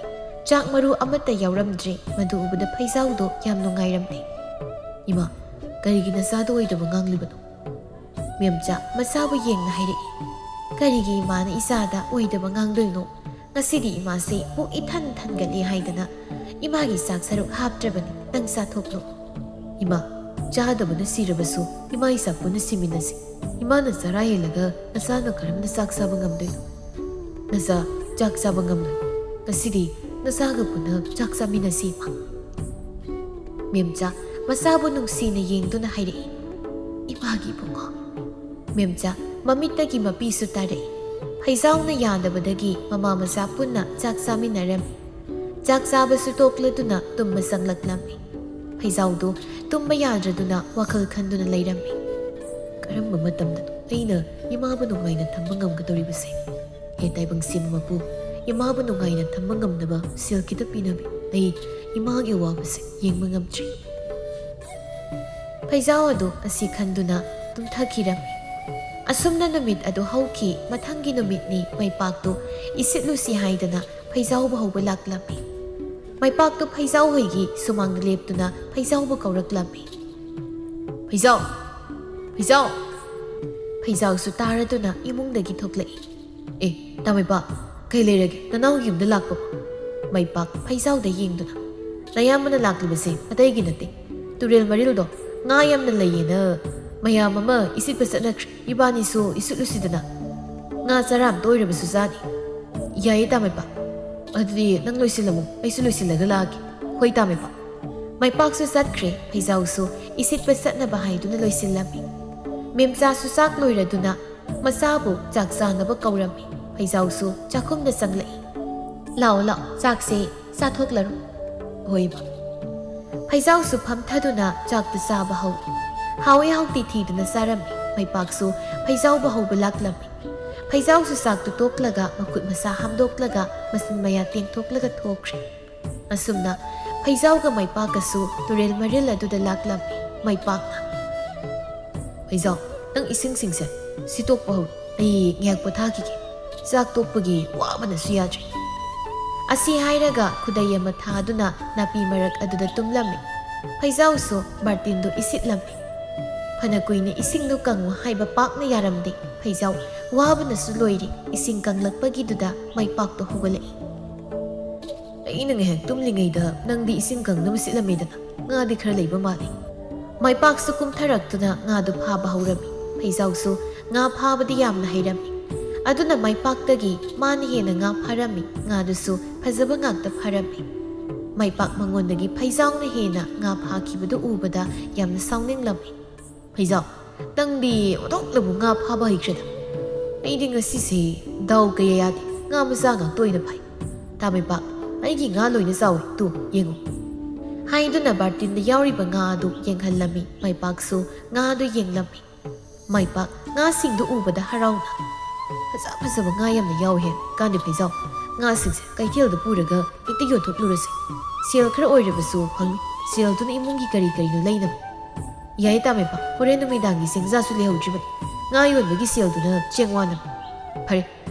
ꯆꯥꯛ ꯃꯔꯨ ꯑꯃꯠꯇ ꯌꯥꯎꯔꯝꯗ꯭ꯔꯦ꯫ ꯃꯗꯨ ꯎꯕꯗ ꯐꯩꯖꯥꯎꯗꯣ ꯌꯥꯝ ꯅꯨꯡꯉꯥꯏꯔꯝꯗꯦ꯫ "ꯏꯃꯥ, ꯀꯔꯤꯒꯤ ꯅꯆꯥꯗ ꯑꯣꯏꯗꯕ ꯉꯥꯡꯂꯤꯕꯅꯣ?" ꯃꯦꯝꯆꯥ ꯃꯆꯥꯕꯨ ꯌꯦꯡꯅ ꯍꯥꯏꯔꯛꯏ꯫ "ꯀꯔꯤꯒꯤ ꯏꯃꯥꯅ ꯏꯆꯥꯗ ꯑꯣꯏꯗꯕ ꯉꯥꯡꯗꯣꯏꯅꯣ? ꯉꯁꯤꯗꯤ ꯏꯃꯥꯁꯦ ꯄꯨꯛ ꯏꯊꯟ ꯊꯟꯒꯠꯂꯦ ꯍꯥꯏꯗꯅ ꯏꯃꯥꯒꯤ ꯆꯥꯛ ꯁꯔꯨꯛ ꯍꯥꯞꯇ꯭ꯔꯕꯅꯤ, ꯅꯪ ꯆꯥꯊꯣꯛꯂꯣ꯫" "ꯏꯃꯥ, ꯆꯥꯗꯕꯅ ꯁꯤꯔꯕꯁꯨ ꯏꯃꯥ ꯏꯆꯥ ꯄꯨꯟꯅ ꯁꯤꯃꯤꯟꯅꯁꯤ꯫ ꯏꯃꯥꯅ ꯆꯔꯥ ꯍꯦꯜꯂꯒ ꯅꯆꯥꯅ ꯀꯔꯝꯅ ꯆꯥꯛ ꯆꯥꯕ ꯉꯝꯗꯣꯏꯅꯣ? ꯅꯆꯥ ꯆꯥꯛ ꯆꯥꯕ ꯉꯝꯂꯣꯏ꯫ ꯉꯁꯤꯗꯤ ꯅꯆꯥꯒ ꯄꯨꯟꯅ ꯆꯥꯛ ꯆꯥꯃꯤꯟꯅꯁꯤ, ꯏꯃꯥ꯫" ꯃꯦꯝꯆꯥ ꯃꯆꯥꯕꯨ ꯅꯨꯡꯁꯤꯅ ꯌꯦꯡꯗꯨꯅ ꯍꯥꯏꯔꯛꯏ, "ꯏꯃꯥꯒꯤ ꯏꯕꯨꯡꯉꯣ꯫" ꯃꯦꯝꯆꯥ ꯃꯃꯤꯠꯇꯒꯤ ꯃꯄꯤꯁꯨ ꯇꯥꯔꯛꯏ꯫ ꯐꯩꯖꯥꯎꯅ ꯌꯥꯗꯕꯗꯒꯤ ꯃꯃꯥ ꯃꯆꯥ ꯄꯨꯟꯅ ꯆꯥꯛ ꯆꯥꯃꯤꯟꯅꯔꯝꯃꯤ꯫ ꯆꯥꯛ ꯆꯥꯕꯁꯨ ꯇꯣꯛꯂꯗꯨꯅ ꯇꯨꯝꯕ ꯆꯪꯂꯛꯂꯝꯃꯤ꯫ ꯐꯩꯖꯥꯎꯗꯨ ꯇꯨꯝꯕ ꯌꯥꯗ꯭ꯔꯗꯨꯅ ꯋꯥꯈꯜ ꯈꯟꯗꯨꯅ ꯂꯩꯔꯝꯃꯤ꯫ "ꯀꯔꯝꯕ ꯃꯇꯝꯗꯅꯣ ꯑꯩꯅ ꯏꯃꯥꯕꯨ ꯅꯨꯡꯉꯥꯏꯅ ꯊꯝꯕ ꯉꯝꯒꯗꯧꯔꯤꯕꯁꯦ? ꯍꯦ ꯇꯥꯏꯕꯪ ꯁꯦꯝꯕ ꯃꯄꯨ, ꯏꯃꯥꯕꯨ ꯅꯨꯡꯉꯥꯏꯅ ꯊꯝꯕ ꯉꯝꯅꯕ ꯁꯦꯜ ꯈꯤꯇ ꯄꯤꯅꯕꯤ꯫ ꯑꯩ ꯏꯃꯥꯒꯤ ꯑꯋꯥꯕꯁꯦ ꯌꯦꯡꯕ ꯉꯝꯗ꯭ꯔꯤ꯫" ꯐꯩꯖꯥꯎ ꯑꯗꯨ ꯑꯁꯤ ꯈꯟꯗꯨꯅ ꯇꯨꯝꯊꯈꯤꯔꯝꯃꯤ꯫ ꯑꯁꯨꯝꯅ ꯅꯨꯃꯤꯠ ꯑꯗꯨ ꯍꯧꯈꯤ꯫ ꯃꯊꯪꯒꯤ ꯅꯨꯃꯤꯠꯅꯤ꯫ ꯃꯩꯄꯥꯛꯇꯨ ꯏꯁꯤꯠꯂꯨꯁꯤ ꯍꯥꯏꯗꯅ ꯐꯩꯖꯥꯎꯕꯨ ꯍꯧꯕ ꯂꯥꯛꯂꯝꯃꯤ꯫ ꯃꯩꯄꯥꯛꯇꯨ ꯐꯩꯖꯥꯎ ꯍꯣꯏꯒꯤ ꯁꯨꯃꯥꯡꯗ ꯂꯦꯞꯇꯨꯅ ꯐꯩꯖꯥꯎꯕꯨ ꯀꯧꯔꯛꯂꯝꯃꯤ꯫ "ꯐꯩꯖꯥꯎ! ꯐꯩꯖꯥꯎ!" ꯐꯩꯖꯥꯎꯁꯨ ꯇꯥꯔꯗꯨꯅ ꯏꯃꯨꯡꯗꯒꯤ ꯊꯣꯛꯂꯛꯏ꯫ "ꯑꯦ, ꯇꯥꯃꯩꯄꯥ, "ꯀꯩ ꯂꯩꯔꯒꯦ, ꯅꯅꯥꯎ ꯌꯨꯝꯗ ꯂꯥꯛꯄꯕꯨ?" ꯃꯩꯄꯥꯛ ꯐꯩꯖꯥꯎꯗ ꯌꯦꯡꯗꯨꯅ, "ꯅꯌꯥꯝꯕꯅ ꯂꯥꯛꯂꯤꯕꯁꯦ ꯑꯇꯩꯒꯤ ꯅꯠꯇꯦ, ꯇꯨꯔꯦꯜ ꯃꯔꯤꯜꯗꯣ ꯉꯥ ꯌꯥꯝꯅ ꯂꯩꯌꯦꯅ ꯃꯌꯥꯝ ꯑꯃ ꯏꯁꯤꯠꯄ ꯆꯠꯅꯈ꯭ꯔꯦ꯫ ꯏꯕꯥꯅꯤꯁꯨ ꯏꯁꯤꯠꯂꯨꯁꯤꯗꯅ꯫ ꯉꯥ ꯆꯔꯥ ꯑꯝꯇ ꯑꯣꯏꯔꯕꯁꯨ ꯆꯥꯅꯤ꯫" "ꯌꯥꯏꯌꯦ ꯇꯥ ꯃꯩꯄꯥꯛ, ꯑꯗꯨꯗꯤ ꯅꯪ ꯂꯣꯏꯁꯤꯜꯂꯝꯃꯨ, ꯑꯩꯁꯨ ꯂꯣꯏꯁꯤꯜꯂꯒ ꯂꯥꯛꯑꯒꯦ꯫" "ꯍꯣꯏ ꯇꯥ ꯃꯩꯄꯥꯛ꯫" ꯃꯩꯄꯥꯛꯁꯨ ꯆꯠꯈ꯭ꯔꯦ, ꯐꯩꯖꯥꯎꯁꯨ ꯏꯁꯤꯠꯄ ꯆꯠꯅꯕ ꯍꯥꯏꯗꯨꯅ ꯂꯣꯏꯁꯤꯜꯂꯝꯃꯤ꯫ ꯃꯦꯝꯆꯥꯁꯨ ꯆꯥꯛ ꯂꯣꯏꯔꯗꯨꯅ ꯃꯆꯥꯕꯨ ꯆꯥꯛ ꯆꯥꯅꯕ ꯀꯧꯔꯝꯃꯤ꯫ ꯐꯩꯖꯥꯎꯁꯨ ꯆꯥꯛꯈꯨꯝꯗ ꯆꯪꯂꯛꯏ꯫ "ꯂꯥꯛꯑꯣ ꯂꯥꯛꯑꯣ, ꯆꯥꯛꯁꯦ ꯆꯥꯊꯣꯛꯂꯔꯣ꯫" "ꯍꯣꯏ ꯏꯃꯥ꯫" ꯐꯩꯖꯥꯎꯁꯨ ꯐꯝꯊꯗꯨꯅ ꯆꯥꯛꯇꯨ ꯆꯥꯕ ꯍꯧꯏ꯫ ꯍꯥꯎꯏ ꯍꯥꯎꯇꯦ ꯊꯤꯗꯨꯅ ꯆꯥꯔꯝꯃꯤ꯫ ꯃꯩꯄꯥꯛꯁꯨ ꯐꯩꯖꯥꯎꯕ ꯍꯧꯕ ꯂꯥꯛꯂꯝꯃꯤ꯫ ꯐꯩꯖꯥꯎꯁꯨ ꯆꯥꯛꯇꯨ ꯇꯣꯛꯂꯒ ꯃꯈꯨꯠ ꯃꯁꯥ ꯍꯥꯝꯗꯣꯛꯂꯒ ꯃꯆꯤꯟ ꯃꯌꯥ ꯇꯦꯡꯊꯣꯛꯂꯒ ꯊꯣꯛꯈ꯭ꯔꯦ꯫ ꯑꯁꯨꯝꯅ ꯐꯩꯖꯥꯎꯒ ꯃꯩꯄꯥꯛꯀꯁꯨ ꯇꯨꯔꯦꯜ ꯃꯔꯤꯜ ꯑꯗꯨꯗ ꯂꯥꯛꯂꯝꯃꯤ꯫ ꯃꯩꯄꯥꯛꯅ, "ꯐꯩꯖꯥꯎ, ꯅꯪ ꯏꯁꯤꯡꯁꯤꯡꯁꯦ ꯁꯤꯠꯇꯣꯛꯄ ꯍꯧꯔꯣ꯫ ꯑꯩ ꯉꯥꯏꯍꯥꯛ ꯄꯣꯊꯥꯈꯤꯒꯦ꯫ ꯆꯥꯛ ꯇꯣꯛꯄꯒꯤ ꯋꯥꯕꯅꯁꯨ ꯌꯥꯗ꯭ꯔꯦ꯫" ꯑꯁꯤ ꯍꯥꯏꯔꯒ ꯈꯨꯗꯩ ꯑꯃ ꯊꯥꯗꯨꯅ ꯅꯥꯄꯤ ꯃꯔꯛ ꯑꯗꯨꯗ ꯇꯨꯝꯂꯝꯃꯤ꯫ ꯐꯩꯖꯥꯎꯁꯨ ꯕꯥꯔꯇꯤꯟꯗꯨ ꯏꯁꯤꯠꯂꯝꯃꯤ꯫ ꯐꯅ ꯀꯨꯏꯅ ꯏꯁꯤꯡꯗꯨ ꯀꯪꯉꯨ ꯍꯥꯏꯕ ꯄꯥꯛꯅ ꯌꯥꯔꯝꯗꯦ꯫ ꯐꯩꯖꯥꯎ ꯋꯥꯕꯅꯁꯨ ꯂꯣꯏꯔꯦ꯫ ꯏꯁꯤꯡ ꯀꯪꯂꯛꯄꯒꯤꯗꯨꯗ ꯃꯩꯄꯥꯛꯇꯣ ꯍꯧꯒꯠꯂꯛꯏ꯫ "ꯑꯩꯅ ꯉꯥꯏꯍꯥꯛ ꯇꯨꯝꯂꯤꯉꯩꯗ ꯅꯪꯗꯤ ꯏꯁꯤꯡ ꯀꯪꯅꯕ ꯁꯤꯠꯂꯝꯃꯦꯗꯅ, ꯉꯥꯗꯤ ꯈꯔ ꯂꯩꯕ ꯃꯥꯜꯂꯤ꯫" ꯃꯩꯄꯥꯛꯁꯨ ꯀꯨꯝꯊꯔꯛꯇꯨꯅ ꯉꯥꯗꯨ ꯐꯥꯕ ꯍꯧꯔꯝꯃꯤ꯫ ꯐꯩꯖꯥꯎꯁꯨ ꯉꯥ ꯐꯥꯕꯗꯤ ꯌꯥꯝꯅ ꯍꯩꯔꯝꯃꯤ꯫ ꯑꯗꯨꯅ ꯃꯩꯄꯥꯛꯇꯒꯤ ꯃꯥꯅ ꯍꯦꯟꯅ ꯉꯥ ꯐꯥꯔꯝꯃꯤ꯫ ꯉꯥꯗꯨꯁꯨ ꯐꯖꯕ ꯉꯥꯛꯇ ꯐꯥꯔꯝꯃꯤ꯫ ꯃꯩꯄꯥꯛ ꯃꯉꯣꯟꯗꯒꯤ ꯐꯩꯖꯥꯎꯅ ꯍꯦꯟꯅ ꯉꯥ ꯐꯥꯈꯤꯕꯗꯨ ꯎꯕꯗ ꯌꯥꯝꯅ ꯁꯥꯎꯅꯤꯡꯂꯝꯃꯤ꯫ "ꯐꯩꯖꯥꯎ, ꯅꯪꯗꯤ ꯑꯣꯟꯊꯣꯛꯅꯕꯨ ꯉꯥ ꯐꯥꯕ ꯍꯩꯈ꯭ꯔꯦꯗ꯫ ꯑꯩꯗꯤ ꯉꯁꯤꯁꯦ ꯗꯥꯎ ꯀꯌꯥ ꯌꯥꯗꯦ, ꯉꯥ ꯃꯆꯥ ꯉꯥꯛꯇ ꯑꯣꯏꯅ ꯐꯥꯏ꯫ ꯇꯥ ꯃꯩꯄꯥꯛ, ꯑꯩꯒꯤ ꯉꯥ ꯂꯣꯏꯅ ꯆꯥꯎꯏ, ꯇꯨ, ꯌꯦꯡꯉꯨ꯫" ꯍꯥꯏꯗꯨꯅ ꯕꯥꯔꯇꯤꯟꯗ ꯌꯥꯎꯔꯤꯕ ꯉꯥ ꯑꯗꯨ ꯌꯦꯡꯍꯜꯂꯝꯃꯤ꯫ ꯃꯩꯄꯥꯛꯁꯨ ꯉꯥ ꯑꯗꯨ ꯌꯦꯡꯂꯝꯃꯤ꯫ ꯃꯩꯄꯥꯛ ꯉꯥꯁꯤꯡꯗꯨ ꯎꯕꯗ ꯍꯔꯥꯎꯅ, "ꯐꯖ ꯐꯖꯕ ꯉꯥ ꯌꯥꯝꯅ ꯌꯥꯎꯏꯍꯦ꯫ ꯀꯥꯟꯗꯦ ꯐꯩꯖꯥꯎ, ꯉꯥꯁꯤꯡꯁꯦ ꯀꯩꯊꯦꯜꯗ ꯄꯨꯔꯒ ꯍꯦꯛꯇ ꯌꯣꯟꯊꯣꯛꯂꯨꯔꯁꯤ꯫ ꯁꯦꯜ ꯈꯔ ꯑꯣꯏꯔꯕꯁꯨ ꯐꯪꯅꯤ꯫ ꯁꯦꯜꯗꯨꯅ ꯏꯃꯨꯡꯒꯤ ꯀꯔꯤ ꯀꯔꯤꯅꯣ ꯂꯩꯅꯕ꯫" "ꯌꯥꯏꯌꯦ ꯇꯥ ꯃꯩꯄꯥꯛ, ꯍꯣꯔꯦꯟ ꯅꯨꯃꯤꯗꯥꯡꯒꯤ ꯆꯦꯡꯖꯥꯁꯨ ꯂꯩꯍꯧꯗ꯭ꯔꯤꯕꯅꯤ꯫ ꯉꯥ ꯌꯣꯟꯕꯒꯤ ꯁꯦꯜꯗꯨꯅ ꯆꯦꯡ ꯋꯥꯅꯕ꯫ ꯐꯔꯦ,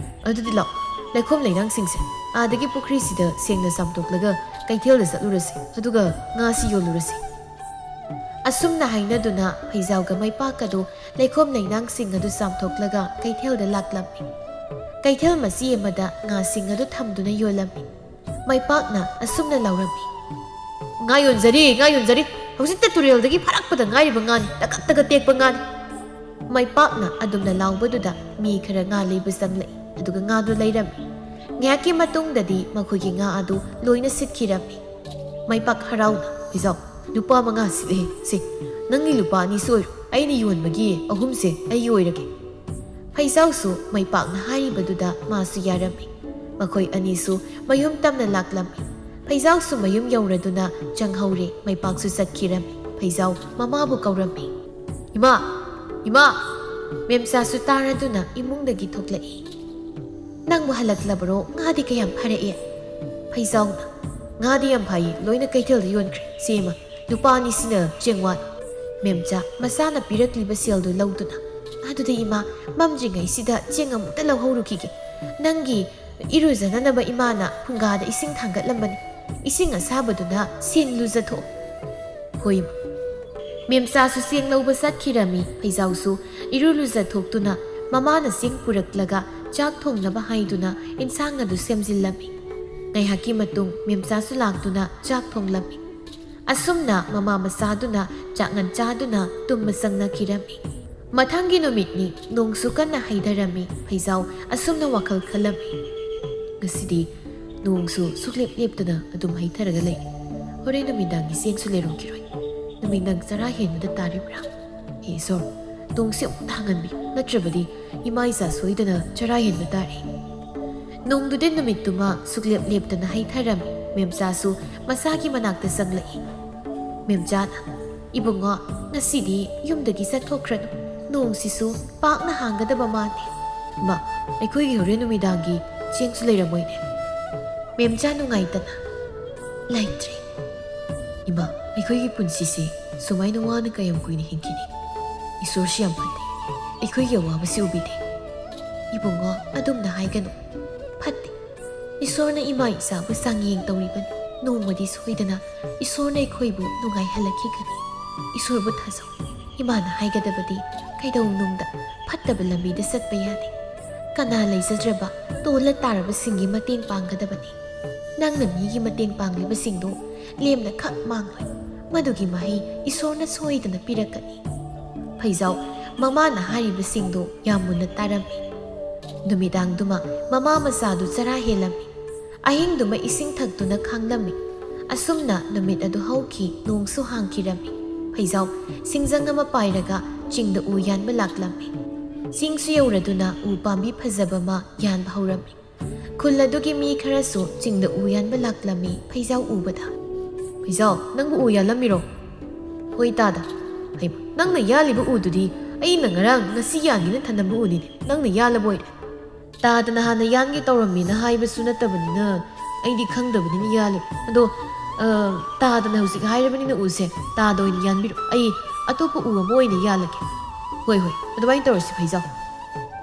ꯑꯗꯨꯗꯤ ꯂꯥꯛꯑꯣ, ꯂꯩꯈꯣꯝ ꯂꯩꯅꯥꯡꯁꯤꯡꯁꯦ ꯑꯥꯗꯒꯤ ꯄꯨꯈ꯭ꯔꯤꯁꯤꯗ ꯁꯦꯡꯅ ꯆꯥꯝꯊꯣꯛꯂꯒ ꯀꯩꯊꯦꯜꯗ ꯆꯠꯂꯨꯔꯁꯤ, ꯑꯗꯨꯒ ꯉꯥꯁꯤ ꯌꯣꯜꯂꯨꯔꯁꯤ꯫" ꯑꯁꯨꯝꯅ ꯍꯥꯏꯅꯗꯨꯅ ꯐꯩꯖꯥꯎꯒ ꯃꯩꯄꯥꯛ ꯑꯗꯨ ꯂꯩꯈꯣꯝ ꯂꯩꯅꯥꯡꯁꯤꯡ ꯑꯗꯨ ꯆꯥꯝꯊꯣꯛꯂꯒ ꯀꯩꯊꯦꯜꯗ ꯂꯥꯛꯂꯝꯃꯤ꯫ ꯀꯩꯊꯦꯜ ꯃꯆꯤ ꯑꯃꯗ ꯉꯥꯁꯤꯡ ꯑꯗꯨ ꯊꯝꯗꯨꯅ ꯌꯣꯜꯂꯝꯃꯤ꯫ ꯃꯩꯄꯥꯛꯅ ꯑꯁꯨꯝꯅ ꯂꯥꯎꯔꯝꯃꯤ, "ꯉꯥ ꯌꯣꯟꯖꯔꯤ, ꯉꯥ ꯌꯣꯟꯖꯔꯤ! ꯍꯧꯖꯤꯛꯇ ꯇꯨꯔꯦꯜꯗꯒꯤ ꯐꯥꯔꯛꯄꯗ ꯉꯥꯏꯔꯤꯕ ꯉꯥꯅꯤ, ꯇꯀꯠ ꯇꯀꯠ ꯇꯦꯛꯄ ꯉꯥꯅꯤ!" ꯃꯩꯄꯥꯛꯅ ꯑꯗꯨꯝꯅ ꯂꯥꯎꯕꯗꯨꯗ ꯃꯤ ꯈꯔ ꯉꯥ ꯂꯩꯕ ꯆꯪꯂꯛꯏ, ꯑꯗꯨꯒ ꯉꯥꯗꯨ ꯂꯩꯔꯝꯃꯤ꯫ ꯉꯥꯏꯍꯥꯛꯀꯤ ꯃꯇꯨꯡꯗꯗꯤ ꯃꯈꯣꯏꯒꯤ ꯉꯥ ꯑꯗꯨ ꯂꯣꯏꯅ ꯁꯤꯠꯈꯤꯔꯝꯃꯤ꯫ ꯃꯩꯄꯥꯛ ꯍꯔꯥꯎꯅ, "ꯐꯩꯖꯥꯎ, ꯂꯨꯄꯥ ꯃꯉꯥ ꯁꯤꯠꯂꯦ꯫ ꯁꯦ, ꯅꯪꯒꯤ ꯂꯨꯄꯥ ꯑꯅꯤꯁꯨ ꯑꯣꯏꯔꯣ꯫ ꯑꯩꯅ ꯌꯣꯟꯕꯒꯤ ꯑꯍꯨꯝꯁꯦ ꯑꯩꯒꯤ ꯑꯣꯏꯔꯒꯦ꯫" ꯐꯩꯖꯥꯎꯁꯨ ꯃꯩꯄꯥꯛꯅ ꯍꯥꯏꯔꯤꯕꯗꯨꯗ ꯃꯥꯁꯨ ꯌꯥꯔꯝꯃꯤ꯫ ꯃꯈꯣꯏ ꯑꯅꯤꯁꯨ ꯃꯌꯨꯝ ꯇꯝꯅ ꯂꯥꯛꯂꯝꯃꯤ꯫ ꯐꯩꯖꯥꯎꯁꯨ ꯃꯌꯨꯝ ꯌꯧꯔꯗꯨꯅ ꯆꯪꯍꯧꯔꯦ, ꯃꯩꯄꯥꯛꯁꯨ ꯆꯠꯈꯤꯔꯝꯃꯤ꯫ ꯐꯩꯖꯥꯎ ꯃꯃꯥꯕꯨ ꯀꯧꯔꯝꯃꯤ꯫ "ꯏꯃꯥ! ꯏꯃꯥ!" ꯃꯦꯝꯆꯥꯁꯨ ꯇꯥꯔꯗꯨꯅ ꯏꯃꯨꯡꯗꯒꯤ ꯊꯣꯛꯂꯛꯏ꯫ "ꯅꯪꯕꯨ ꯍꯜꯂꯛꯂꯕꯔꯣ? ꯉꯥꯗꯤ ꯀꯌꯥꯝ ꯐꯥꯔꯛꯏ?" ꯐꯩꯖꯥꯎꯅ, "ꯉꯥꯗꯤ ꯌꯥꯝ ꯐꯥꯏꯌꯦ, ꯂꯣꯏꯅ ꯀꯩꯊꯦꯜꯗ ꯌꯣꯟꯈ꯭ꯔꯦ꯫ ꯁꯦ ꯏꯃꯥ, ꯂꯨꯄꯥ ꯑꯅꯤꯁꯤꯅ ꯆꯦꯡ ꯋꯥꯠꯂꯤ꯫" ꯃꯦꯝꯆꯥ ꯃꯆꯥꯅ ꯄꯤꯔꯛꯂꯤꯕ ꯁꯦꯜꯗꯨ ꯂꯧꯗꯨꯅ, "ꯑꯗꯨꯗꯤ ꯏꯃꯥ, ꯃꯝꯗ꯭ꯔꯤꯉꯩꯁꯤꯗ ꯆꯦꯡ ꯑꯃꯨꯛꯇ ꯂꯧꯍꯧꯔꯨꯈꯤꯒꯦ꯫ ꯅꯪꯒꯤ ꯏꯔꯨꯖꯅꯅꯕ ꯏꯃꯥꯅ ꯐꯨꯡꯒꯥꯗ ꯏꯁꯤꯡ ꯊꯥꯡꯒꯠꯂꯝꯕꯅꯤ꯫ ꯏꯁꯤꯡ ꯑꯁꯥꯕꯗꯨꯅ ꯁꯦꯡ ꯂꯨꯖꯊꯣꯛꯑꯣ꯫" "ꯍꯣꯏ, ꯏꯃꯥ꯫" ꯃꯦꯝꯆꯥꯁꯨ ꯆꯦꯡ ꯂꯧꯕ ꯆꯠꯈꯤꯔꯝꯃꯤ꯫ ꯐꯩꯖꯥꯎꯁꯨ ꯏꯔꯨ ꯂꯨꯖꯊꯣꯛꯇꯨꯅ ꯃꯃꯥꯅ ꯆꯦꯡ ꯄꯨꯔꯛꯂꯒ ꯆꯥꯛ ꯊꯣꯡꯅꯕ ꯍꯥꯏꯗꯨꯅ ꯏꯟꯁꯥꯡ ꯑꯗꯨ ꯁꯦꯝꯖꯤꯜꯂꯝꯃꯤ꯫ ꯉꯥꯏꯍꯥꯛꯀꯤ ꯃꯇꯨꯡ ꯃꯦꯝꯆꯥꯁꯨ ꯂꯥꯛꯇꯨꯅ ꯆꯥꯛ ꯊꯣꯡꯂꯝꯃꯤ꯫ ꯑꯁꯨꯝꯅ ꯃꯃꯥ ꯃꯆꯥꯗꯨꯅ ꯆꯥꯛꯉꯟ ꯆꯥꯗꯨꯅ ꯇꯨꯝꯕ ꯆꯪꯅꯈꯤꯔꯝꯃꯤ꯫ ꯃꯊꯪꯒꯤ ꯅꯨꯃꯤꯠꯅꯤ꯫ ꯅꯣꯡꯁꯨ ꯀꯟꯅ ꯍꯩꯊꯔꯝꯃꯤ꯫ ꯐꯩꯖꯥꯎ ꯑꯁꯨꯝꯅ ꯋꯥꯈꯜ ꯈꯜꯂꯝꯃꯤ, "ꯉꯁꯤꯗꯤ ꯅꯣꯡꯁꯨ ꯁꯨꯛꯂꯦꯞ ꯂꯦꯞꯇꯅ ꯑꯗꯨꯝ ꯍꯩꯊꯔꯒ ꯂꯩ꯫ ꯍꯣꯔꯦꯟ ꯅꯨꯃꯤꯗꯥꯡꯒꯤ ꯆꯦꯡꯁꯨ ꯂꯩꯔꯝꯈꯤꯔꯣꯏ꯫ ꯅꯨꯃꯤꯗꯥꯡ ꯆꯔꯥ ꯍꯦꯟꯕꯗ ꯇꯥꯔꯤꯕ꯭ꯔꯥ? ꯍꯦ ꯏꯁꯣꯔ, ꯅꯣꯡꯁꯤ ꯑꯃꯨꯛꯇ ꯍꯥꯡꯍꯟꯕꯤꯌꯨ, ꯅꯠꯇ꯭ꯔꯕꯗꯤ ꯏꯃꯥ ꯏꯆꯥ ꯁꯣꯏꯗꯅ ꯆꯔꯥ ꯍꯦꯟꯕ ꯇꯥꯔꯦ꯫" ꯅꯣꯡꯗꯨꯗꯤ ꯅꯨꯃꯤꯠꯇꯨꯃ ꯁꯨꯛꯂꯦꯞ ꯂꯦꯞꯇꯅ ꯍꯩꯊꯔꯝꯃꯤ꯫ ꯃꯦꯝꯆꯥꯁꯨ ꯃꯁꯥꯒꯤ ꯃꯅꯥꯛꯇ ꯆꯪꯂꯛꯏ꯫ ꯃꯦꯝꯆꯥꯅ, "ꯏꯕꯨꯡꯉꯣ, ꯉꯁꯤꯗꯤ ꯌꯨꯝꯗꯒꯤ ꯆꯠꯊꯣꯛꯈ꯭ꯔꯅꯨ꯫ ꯅꯣꯡꯁꯤꯁꯨ ꯄꯥꯛꯅ ꯍꯥꯡꯒꯗꯕ ꯃꯥꯟꯗꯦ꯫" "ꯏꯃꯥ, ꯑꯩꯈꯣꯏꯒꯤ ꯍꯣꯔꯦꯟ ꯅꯨꯃꯤꯗꯥꯡꯒꯤ ꯆꯦꯡꯁꯨ ꯂꯩꯔꯝꯃꯣꯏꯅꯦ꯫" ꯃꯦꯝꯆꯥ ꯅꯨꯡꯉꯥꯏꯇꯅ, "ꯂꯩꯇ꯭ꯔꯦ꯫" "ꯏꯃꯥ, ꯑꯩꯈꯣꯏꯒꯤ ꯄꯨꯟꯁꯤꯁꯦ ꯁꯨꯃꯥꯏꯅ ꯋꯥꯅ ꯀꯌꯥꯝ ꯀꯨꯏꯅ ꯍꯤꯡꯈꯤꯅꯤ? ꯏꯁꯣꯔꯁꯤ ꯌꯥꯝ ꯐꯠꯇꯦ, ꯑꯩꯈꯣꯏꯒꯤ ꯑꯋꯥꯕꯁꯤ ꯎꯕꯤꯗꯦ꯫" "ꯏꯕꯨꯡꯉꯣ, ꯑꯗꯨꯝꯅ ꯍꯥꯏꯒꯅꯨ꯫ ꯐꯠꯇꯦ꯫ ꯏꯁꯣꯔꯅ ꯏꯃꯥ ꯏꯆꯥꯕꯨ ꯆꯥꯡꯌꯦꯡ ꯇꯧꯔꯤꯕꯅꯤ꯫ ꯅꯣꯡꯃꯗꯤ ꯁꯣꯏꯗꯅ ꯏꯁꯣꯔꯅ ꯑꯩꯈꯣꯏꯕꯨ ꯅꯨꯡꯉꯥꯏꯍꯜꯂꯛꯈꯤꯒꯅꯤ꯫ ꯏꯁꯣꯔꯕꯨ ꯊꯥꯖꯧ꯫ ꯏꯃꯥꯅ ꯍꯥꯏꯒꯗꯕꯗꯤ ꯀꯩꯗꯧꯅꯨꯡꯗ ꯐꯠꯇꯕ ꯂꯝꯕꯤꯗ ꯆꯠꯄ ꯌꯥꯗꯦ꯫ ꯇꯅꯥ ꯂꯩꯖꯗ꯭ꯔꯕ, ꯇꯣꯜꯂ ꯇꯥꯔꯕꯁꯤꯡꯒꯤ ꯃꯇꯦꯡ ꯄꯥꯡꯒꯗꯕꯅꯤ꯫ ꯅꯪꯅ ꯃꯤꯒꯤ ꯃꯇꯦꯡ ꯄꯥꯡꯂꯤꯕꯁꯤꯡꯗꯨ ꯂꯦꯝꯅ ꯈꯛ ꯃꯥꯡꯂꯣꯏ꯫ ꯃꯗꯨꯒꯤ ꯃꯍꯩ ꯏꯁꯣꯔꯅ ꯁꯣꯏꯗꯅ ꯄꯤꯔꯛꯀꯅꯤ꯫ ꯐꯩꯖꯥꯎ ꯃꯃꯥꯅ ꯍꯥꯏꯔꯤꯕꯁꯤꯡꯗꯨ ꯌꯥꯝ ꯃꯨꯟꯅ ꯇꯥꯔꯝꯃꯤ꯫ ꯅꯨꯃꯤꯗꯥꯡꯗꯨꯃ ꯃꯃꯥ ꯃꯆꯥꯗꯨ ꯆꯔꯥ ꯍꯦꯜꯂꯝꯃꯤ꯫ ꯑꯍꯤꯡꯗꯨꯃ ꯏꯁꯤꯡ ꯊꯛꯇꯨꯅ ꯈꯥꯡꯂꯝꯃꯤ꯫ ꯑꯁꯨꯝꯅ ꯅꯨꯃꯤꯠ ꯑꯗꯨ ꯍꯧꯈꯤ, ꯅꯣꯡꯁꯨ ꯍꯥꯡꯈꯤꯔꯝꯃꯤ꯫ ꯐꯩꯖꯥꯎ ꯁꯤꯡꯖꯪ ꯑꯃ ꯄꯥꯏꯔꯒ ꯆꯤꯡꯗ ꯎ ꯌꯥꯟꯕ ꯂꯥꯛꯂꯝꯃꯤ꯫ ꯆꯤꯡꯁꯨ ꯌꯧꯔꯗꯨꯅ ꯎ ꯄꯥꯝꯕꯤ ꯐꯖꯕ ꯑꯃ ꯌꯥꯟꯕ ꯍꯧꯔꯝꯃꯤ꯫ ꯈꯨꯜ ꯑꯗꯨꯒꯤ ꯃꯤ ꯈꯔꯁꯨ ꯆꯤꯡꯗ ꯎ ꯌꯥꯟꯕ ꯂꯥꯛꯂꯝꯃꯤ꯫ ꯐꯩꯖꯥꯎ ꯎꯕꯗ, "ꯐꯩꯖꯥꯎ, ꯅꯪꯕꯨ ꯎ ꯌꯥꯜꯂꯝꯃꯤꯔꯣ?" "ꯍꯣꯏ ꯇꯥꯗ꯫" "ꯍꯩꯃ, ꯅꯪꯅ ꯌꯥꯜꯂꯤꯕ ꯎꯗꯨꯗꯤ ꯑꯩꯅ ꯉꯔꯥꯡ ꯉꯁꯤ ꯌꯥꯟꯒꯦꯅ ꯊꯅꯝꯕ ꯎꯅꯤꯅꯦ, ꯅꯪꯅ ꯌꯥꯜꯂꯕ ꯑꯣꯏꯔꯦ?" "ꯇꯥꯗꯅ ꯍꯥꯟꯅ ꯌꯥꯟꯒꯦ ꯇꯧꯔꯝꯃꯤꯅ ꯍꯥꯏꯕꯁꯨ ꯅꯠꯇꯕꯅꯤꯅ ꯑꯩꯗꯤ ꯈꯪꯗꯕꯅꯤꯅ ꯌꯥꯜꯂꯤ꯫ ꯑꯗꯣ, ꯑ, ꯇꯥꯗꯅ ꯍꯧꯖꯤꯛ ꯍꯥꯏꯔꯕꯅꯤꯅ ꯎꯁꯦ ꯇꯥꯗ ꯑꯣꯏꯅ ꯌꯥꯟꯕꯤꯔꯣ, ꯑꯩ ꯑꯇꯣꯞꯄ ꯎ ꯑꯃ ꯑꯣꯏꯅ ꯌꯥꯜꯂꯒꯦ꯫" "ꯍꯣꯏ, ꯍꯣꯏ, ꯑꯗꯨꯃꯥꯏꯅ ꯇꯧꯔꯁꯤ ꯐꯩꯖꯥꯎ꯫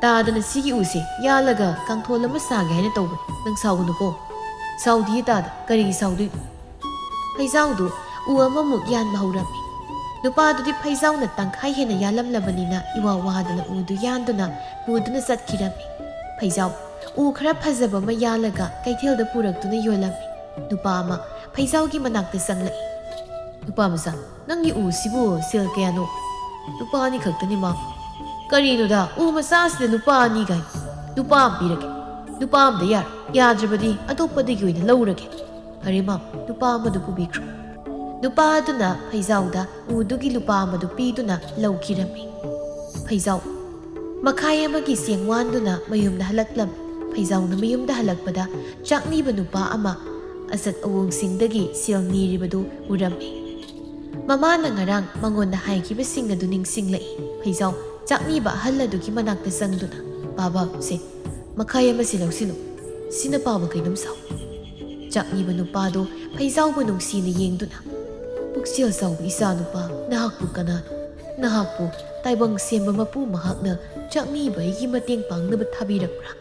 ꯇꯥꯗꯅ ꯁꯤꯒꯤ ꯎꯁꯦ ꯌꯥꯜꯂꯒ ꯀꯥꯡꯊꯣꯜ ꯑꯃ ꯁꯥꯒꯦ ꯍꯥꯏꯅ ꯇꯧꯕꯅꯤ, ꯅꯪ ꯁꯥꯎꯒꯅꯨꯀꯣ꯫" "ꯁꯥꯎꯗꯤꯌꯦ ꯇꯥꯗ, ꯀꯔꯤꯒꯤ ꯁꯥꯎꯗꯣꯏꯅꯣ?" ꯐꯩꯖꯥꯎꯗꯨ ꯎ ꯑꯃꯃꯨꯛ ꯌꯥꯟꯕ ꯍꯧꯔꯝꯃꯤ꯫ ꯅꯨꯄꯥꯗꯨꯗꯤ ꯐꯩꯖꯥꯎꯅ ꯇꯪꯈꯥꯏ ꯍꯦꯟꯅ ꯌꯥꯜꯂꯝꯂꯕꯅꯤꯅ ꯏꯋꯥ ꯋꯥꯗꯅ ꯎꯗꯨ ꯌꯥꯟꯗꯨꯅ ꯄꯨꯗꯨꯅ ꯆꯠꯈꯤꯔꯝꯃꯤ꯫ ꯐꯩꯖꯥꯎ ꯎ ꯈꯔ ꯐꯖꯕ ꯑꯃ ꯌꯥꯜꯂꯒ ꯀꯩꯊꯦꯜꯗ ꯄꯨꯔꯛꯇꯨꯅ ꯌꯣꯜꯂꯝꯃꯤ꯫ ꯅꯨꯄꯥ ꯑꯃ ꯐꯩꯖꯥꯎꯒꯤ ꯃꯅꯥꯛꯇ ꯆꯪꯂꯛꯏ꯫ "ꯅꯨꯄꯥ ꯃꯆꯥ, ꯅꯪꯒꯤ ꯎꯁꯤꯕꯨ ꯁꯦꯜ ꯀꯌꯥꯅꯣ?" "ꯂꯨꯄꯥ ꯑꯅꯤ ꯈꯛꯇꯅꯤ, ꯃꯥ꯫" "ꯀꯔꯤꯅꯣꯗ, ꯎ ꯃꯆꯥꯁꯤꯗ ꯂꯨꯄꯥ ꯑꯅꯤ ꯀꯥꯏ? ꯂꯨꯄꯥ ꯑꯃ ꯄꯤꯔꯒꯦ꯫ ꯂꯨꯄꯥ ꯑꯃꯗ ꯌꯥꯔꯣꯏ꯫ ꯌꯥꯗ꯭ꯔꯕꯗꯤ ꯑꯇꯣꯞꯄꯗꯒꯤ ꯑꯣꯏꯅ ꯂꯧꯔꯒꯦ꯫" "ꯐꯔꯦ, ꯃꯥ, ꯂꯨꯄꯥ ꯑꯃꯗꯨ ꯄꯨꯕꯤꯈ꯭ꯔꯣ꯫" ꯅꯨꯄꯥ ꯑꯗꯨꯅ ꯐꯩꯖꯥꯎꯗ ꯎꯗꯨꯒꯤ ꯂꯨꯄꯥ ꯑꯃꯗꯨ ꯄꯤꯗꯨꯅ ꯂꯧꯈꯤꯔꯝꯃꯤ꯫ ꯐꯩꯖꯥꯎ ꯃꯈꯥꯏ ꯑꯃꯒꯤ ꯆꯦꯡ ꯋꯥꯟꯗꯨꯅ ꯃꯌꯨꯝꯗ ꯍꯜꯂꯛꯂꯝꯃꯤ꯫ ꯐꯩꯖꯥꯎꯅ ꯃꯌꯨꯝꯗ ꯍꯜꯂꯛꯄꯗ ꯆꯥꯛꯅꯤꯕ ꯅꯨꯄꯥ ꯑꯃ ꯑꯆꯠ ꯑꯋꯣꯡꯁꯤꯡꯗꯒꯤ ꯁꯦꯜ ꯅꯤꯔꯤꯕꯗꯨ ꯎꯔꯝꯃꯤ꯫ ꯃꯃꯥꯅ ꯉꯔꯥꯡ ꯃꯉꯣꯟꯗ ꯍꯥꯏꯈꯤꯕꯁꯤꯡ ꯑꯗꯨ ꯅꯤꯡꯁꯤꯡꯂꯛꯏ꯫ ꯐꯩꯖꯥꯎ ꯆꯥꯛꯅꯤꯕ ꯑꯍꯜ ꯑꯗꯨꯒꯤ ꯃꯅꯥꯛꯇ ꯆꯪꯗꯨꯅ, "ꯕꯥꯕꯥ, ꯁꯦ, ꯃꯈꯥꯏ ꯑꯃꯁꯤ ꯂꯧꯁꯤꯜꯂꯨ꯫ ꯁꯤꯅ ꯄꯥꯕ ꯀꯩꯅꯣꯝ ꯁꯥꯎ꯫" ꯆꯥꯛꯅꯤꯕ ꯅꯨꯄꯥꯗꯨ ꯐꯩꯖꯥꯎꯕꯨ ꯅꯨꯡꯁꯤꯅ ꯌꯦꯡꯗꯨꯅ, "ꯄꯨꯛꯆꯦꯜ ꯆꯥꯎꯕ ꯏꯆꯥ ꯅꯨꯄꯥ, ꯅꯍꯥꯛꯄꯨ ꯀꯅꯥꯅꯣ? ꯅꯍꯥꯛꯄꯨ ꯇꯥꯏꯕꯪ ꯁꯦꯝꯕ ꯃꯄꯨ ꯃꯍꯥꯛꯅ ꯆꯥꯛꯅꯤꯕ ꯑꯩꯒꯤ ꯃꯇꯦꯡ ꯄꯥꯡꯅꯕ ꯊꯥꯕꯤꯔꯛꯄ꯭ꯔꯥ?"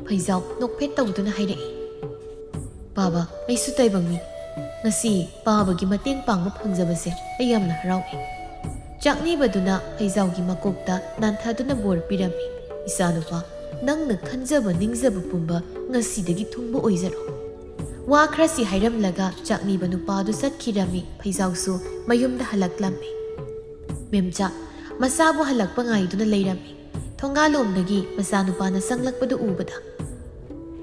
ꯐꯩꯖꯥꯎ ꯅꯣꯛꯐꯦꯠ ꯇꯧꯗꯨꯅ ꯍꯥꯏꯔꯛꯏ, "ꯕꯥꯕꯥ, ꯑꯩꯁꯨ ꯇꯥꯏꯕꯪꯅꯤ꯫ ꯉꯁꯤ ꯄꯥꯕꯒꯤ ꯃꯇꯦꯡ ꯄꯥꯡꯕ ꯐꯪꯖꯕꯁꯦ ꯑꯩ ꯌꯥꯝꯅ ꯍꯔꯥꯎꯏ꯫" ꯆꯥꯛꯅꯤꯕꯗꯨꯅ ꯐꯩꯖꯥꯎꯒꯤ ꯃꯀꯣꯛꯇ ꯅꯥꯟꯊꯗꯨꯅ ꯕꯣꯔ ꯄꯤꯔꯝꯃꯤ꯫ "ꯏꯆꯥꯅꯨꯄꯥ, ꯅꯪꯅ ꯈꯟꯖꯕ ꯅꯤꯡꯖꯕ ꯄꯨꯝꯕ ꯉꯁꯤꯗꯒꯤ ꯊꯨꯡꯕ ꯑꯣꯏꯖꯔꯣ꯫ ꯋꯥ ꯈꯔꯁꯤ ꯍꯥꯏꯔꯝꯂꯒ ꯆꯥꯛꯅꯤꯕ ꯅꯨꯄꯥꯗꯨ ꯆꯠꯈꯤꯔꯝꯃꯤ꯫ ꯐꯩꯖꯥꯎꯁꯨ ꯃꯌꯨꯝꯗ ꯍꯜꯂꯛꯂꯝꯃꯤ꯫ ꯃꯦꯝꯆꯥ ꯃꯆꯥꯕꯨ ꯍꯜꯂꯛꯄ ꯉꯥꯏꯗꯨꯅ ꯂꯩꯔꯝꯃꯤ꯫ ꯊꯣꯡꯒꯥꯜꯂꯣꯝꯗꯒꯤ ꯃꯆꯥꯅꯨꯄꯥꯅ ꯆꯪꯂꯛꯄꯗꯨ ꯎꯕꯗ,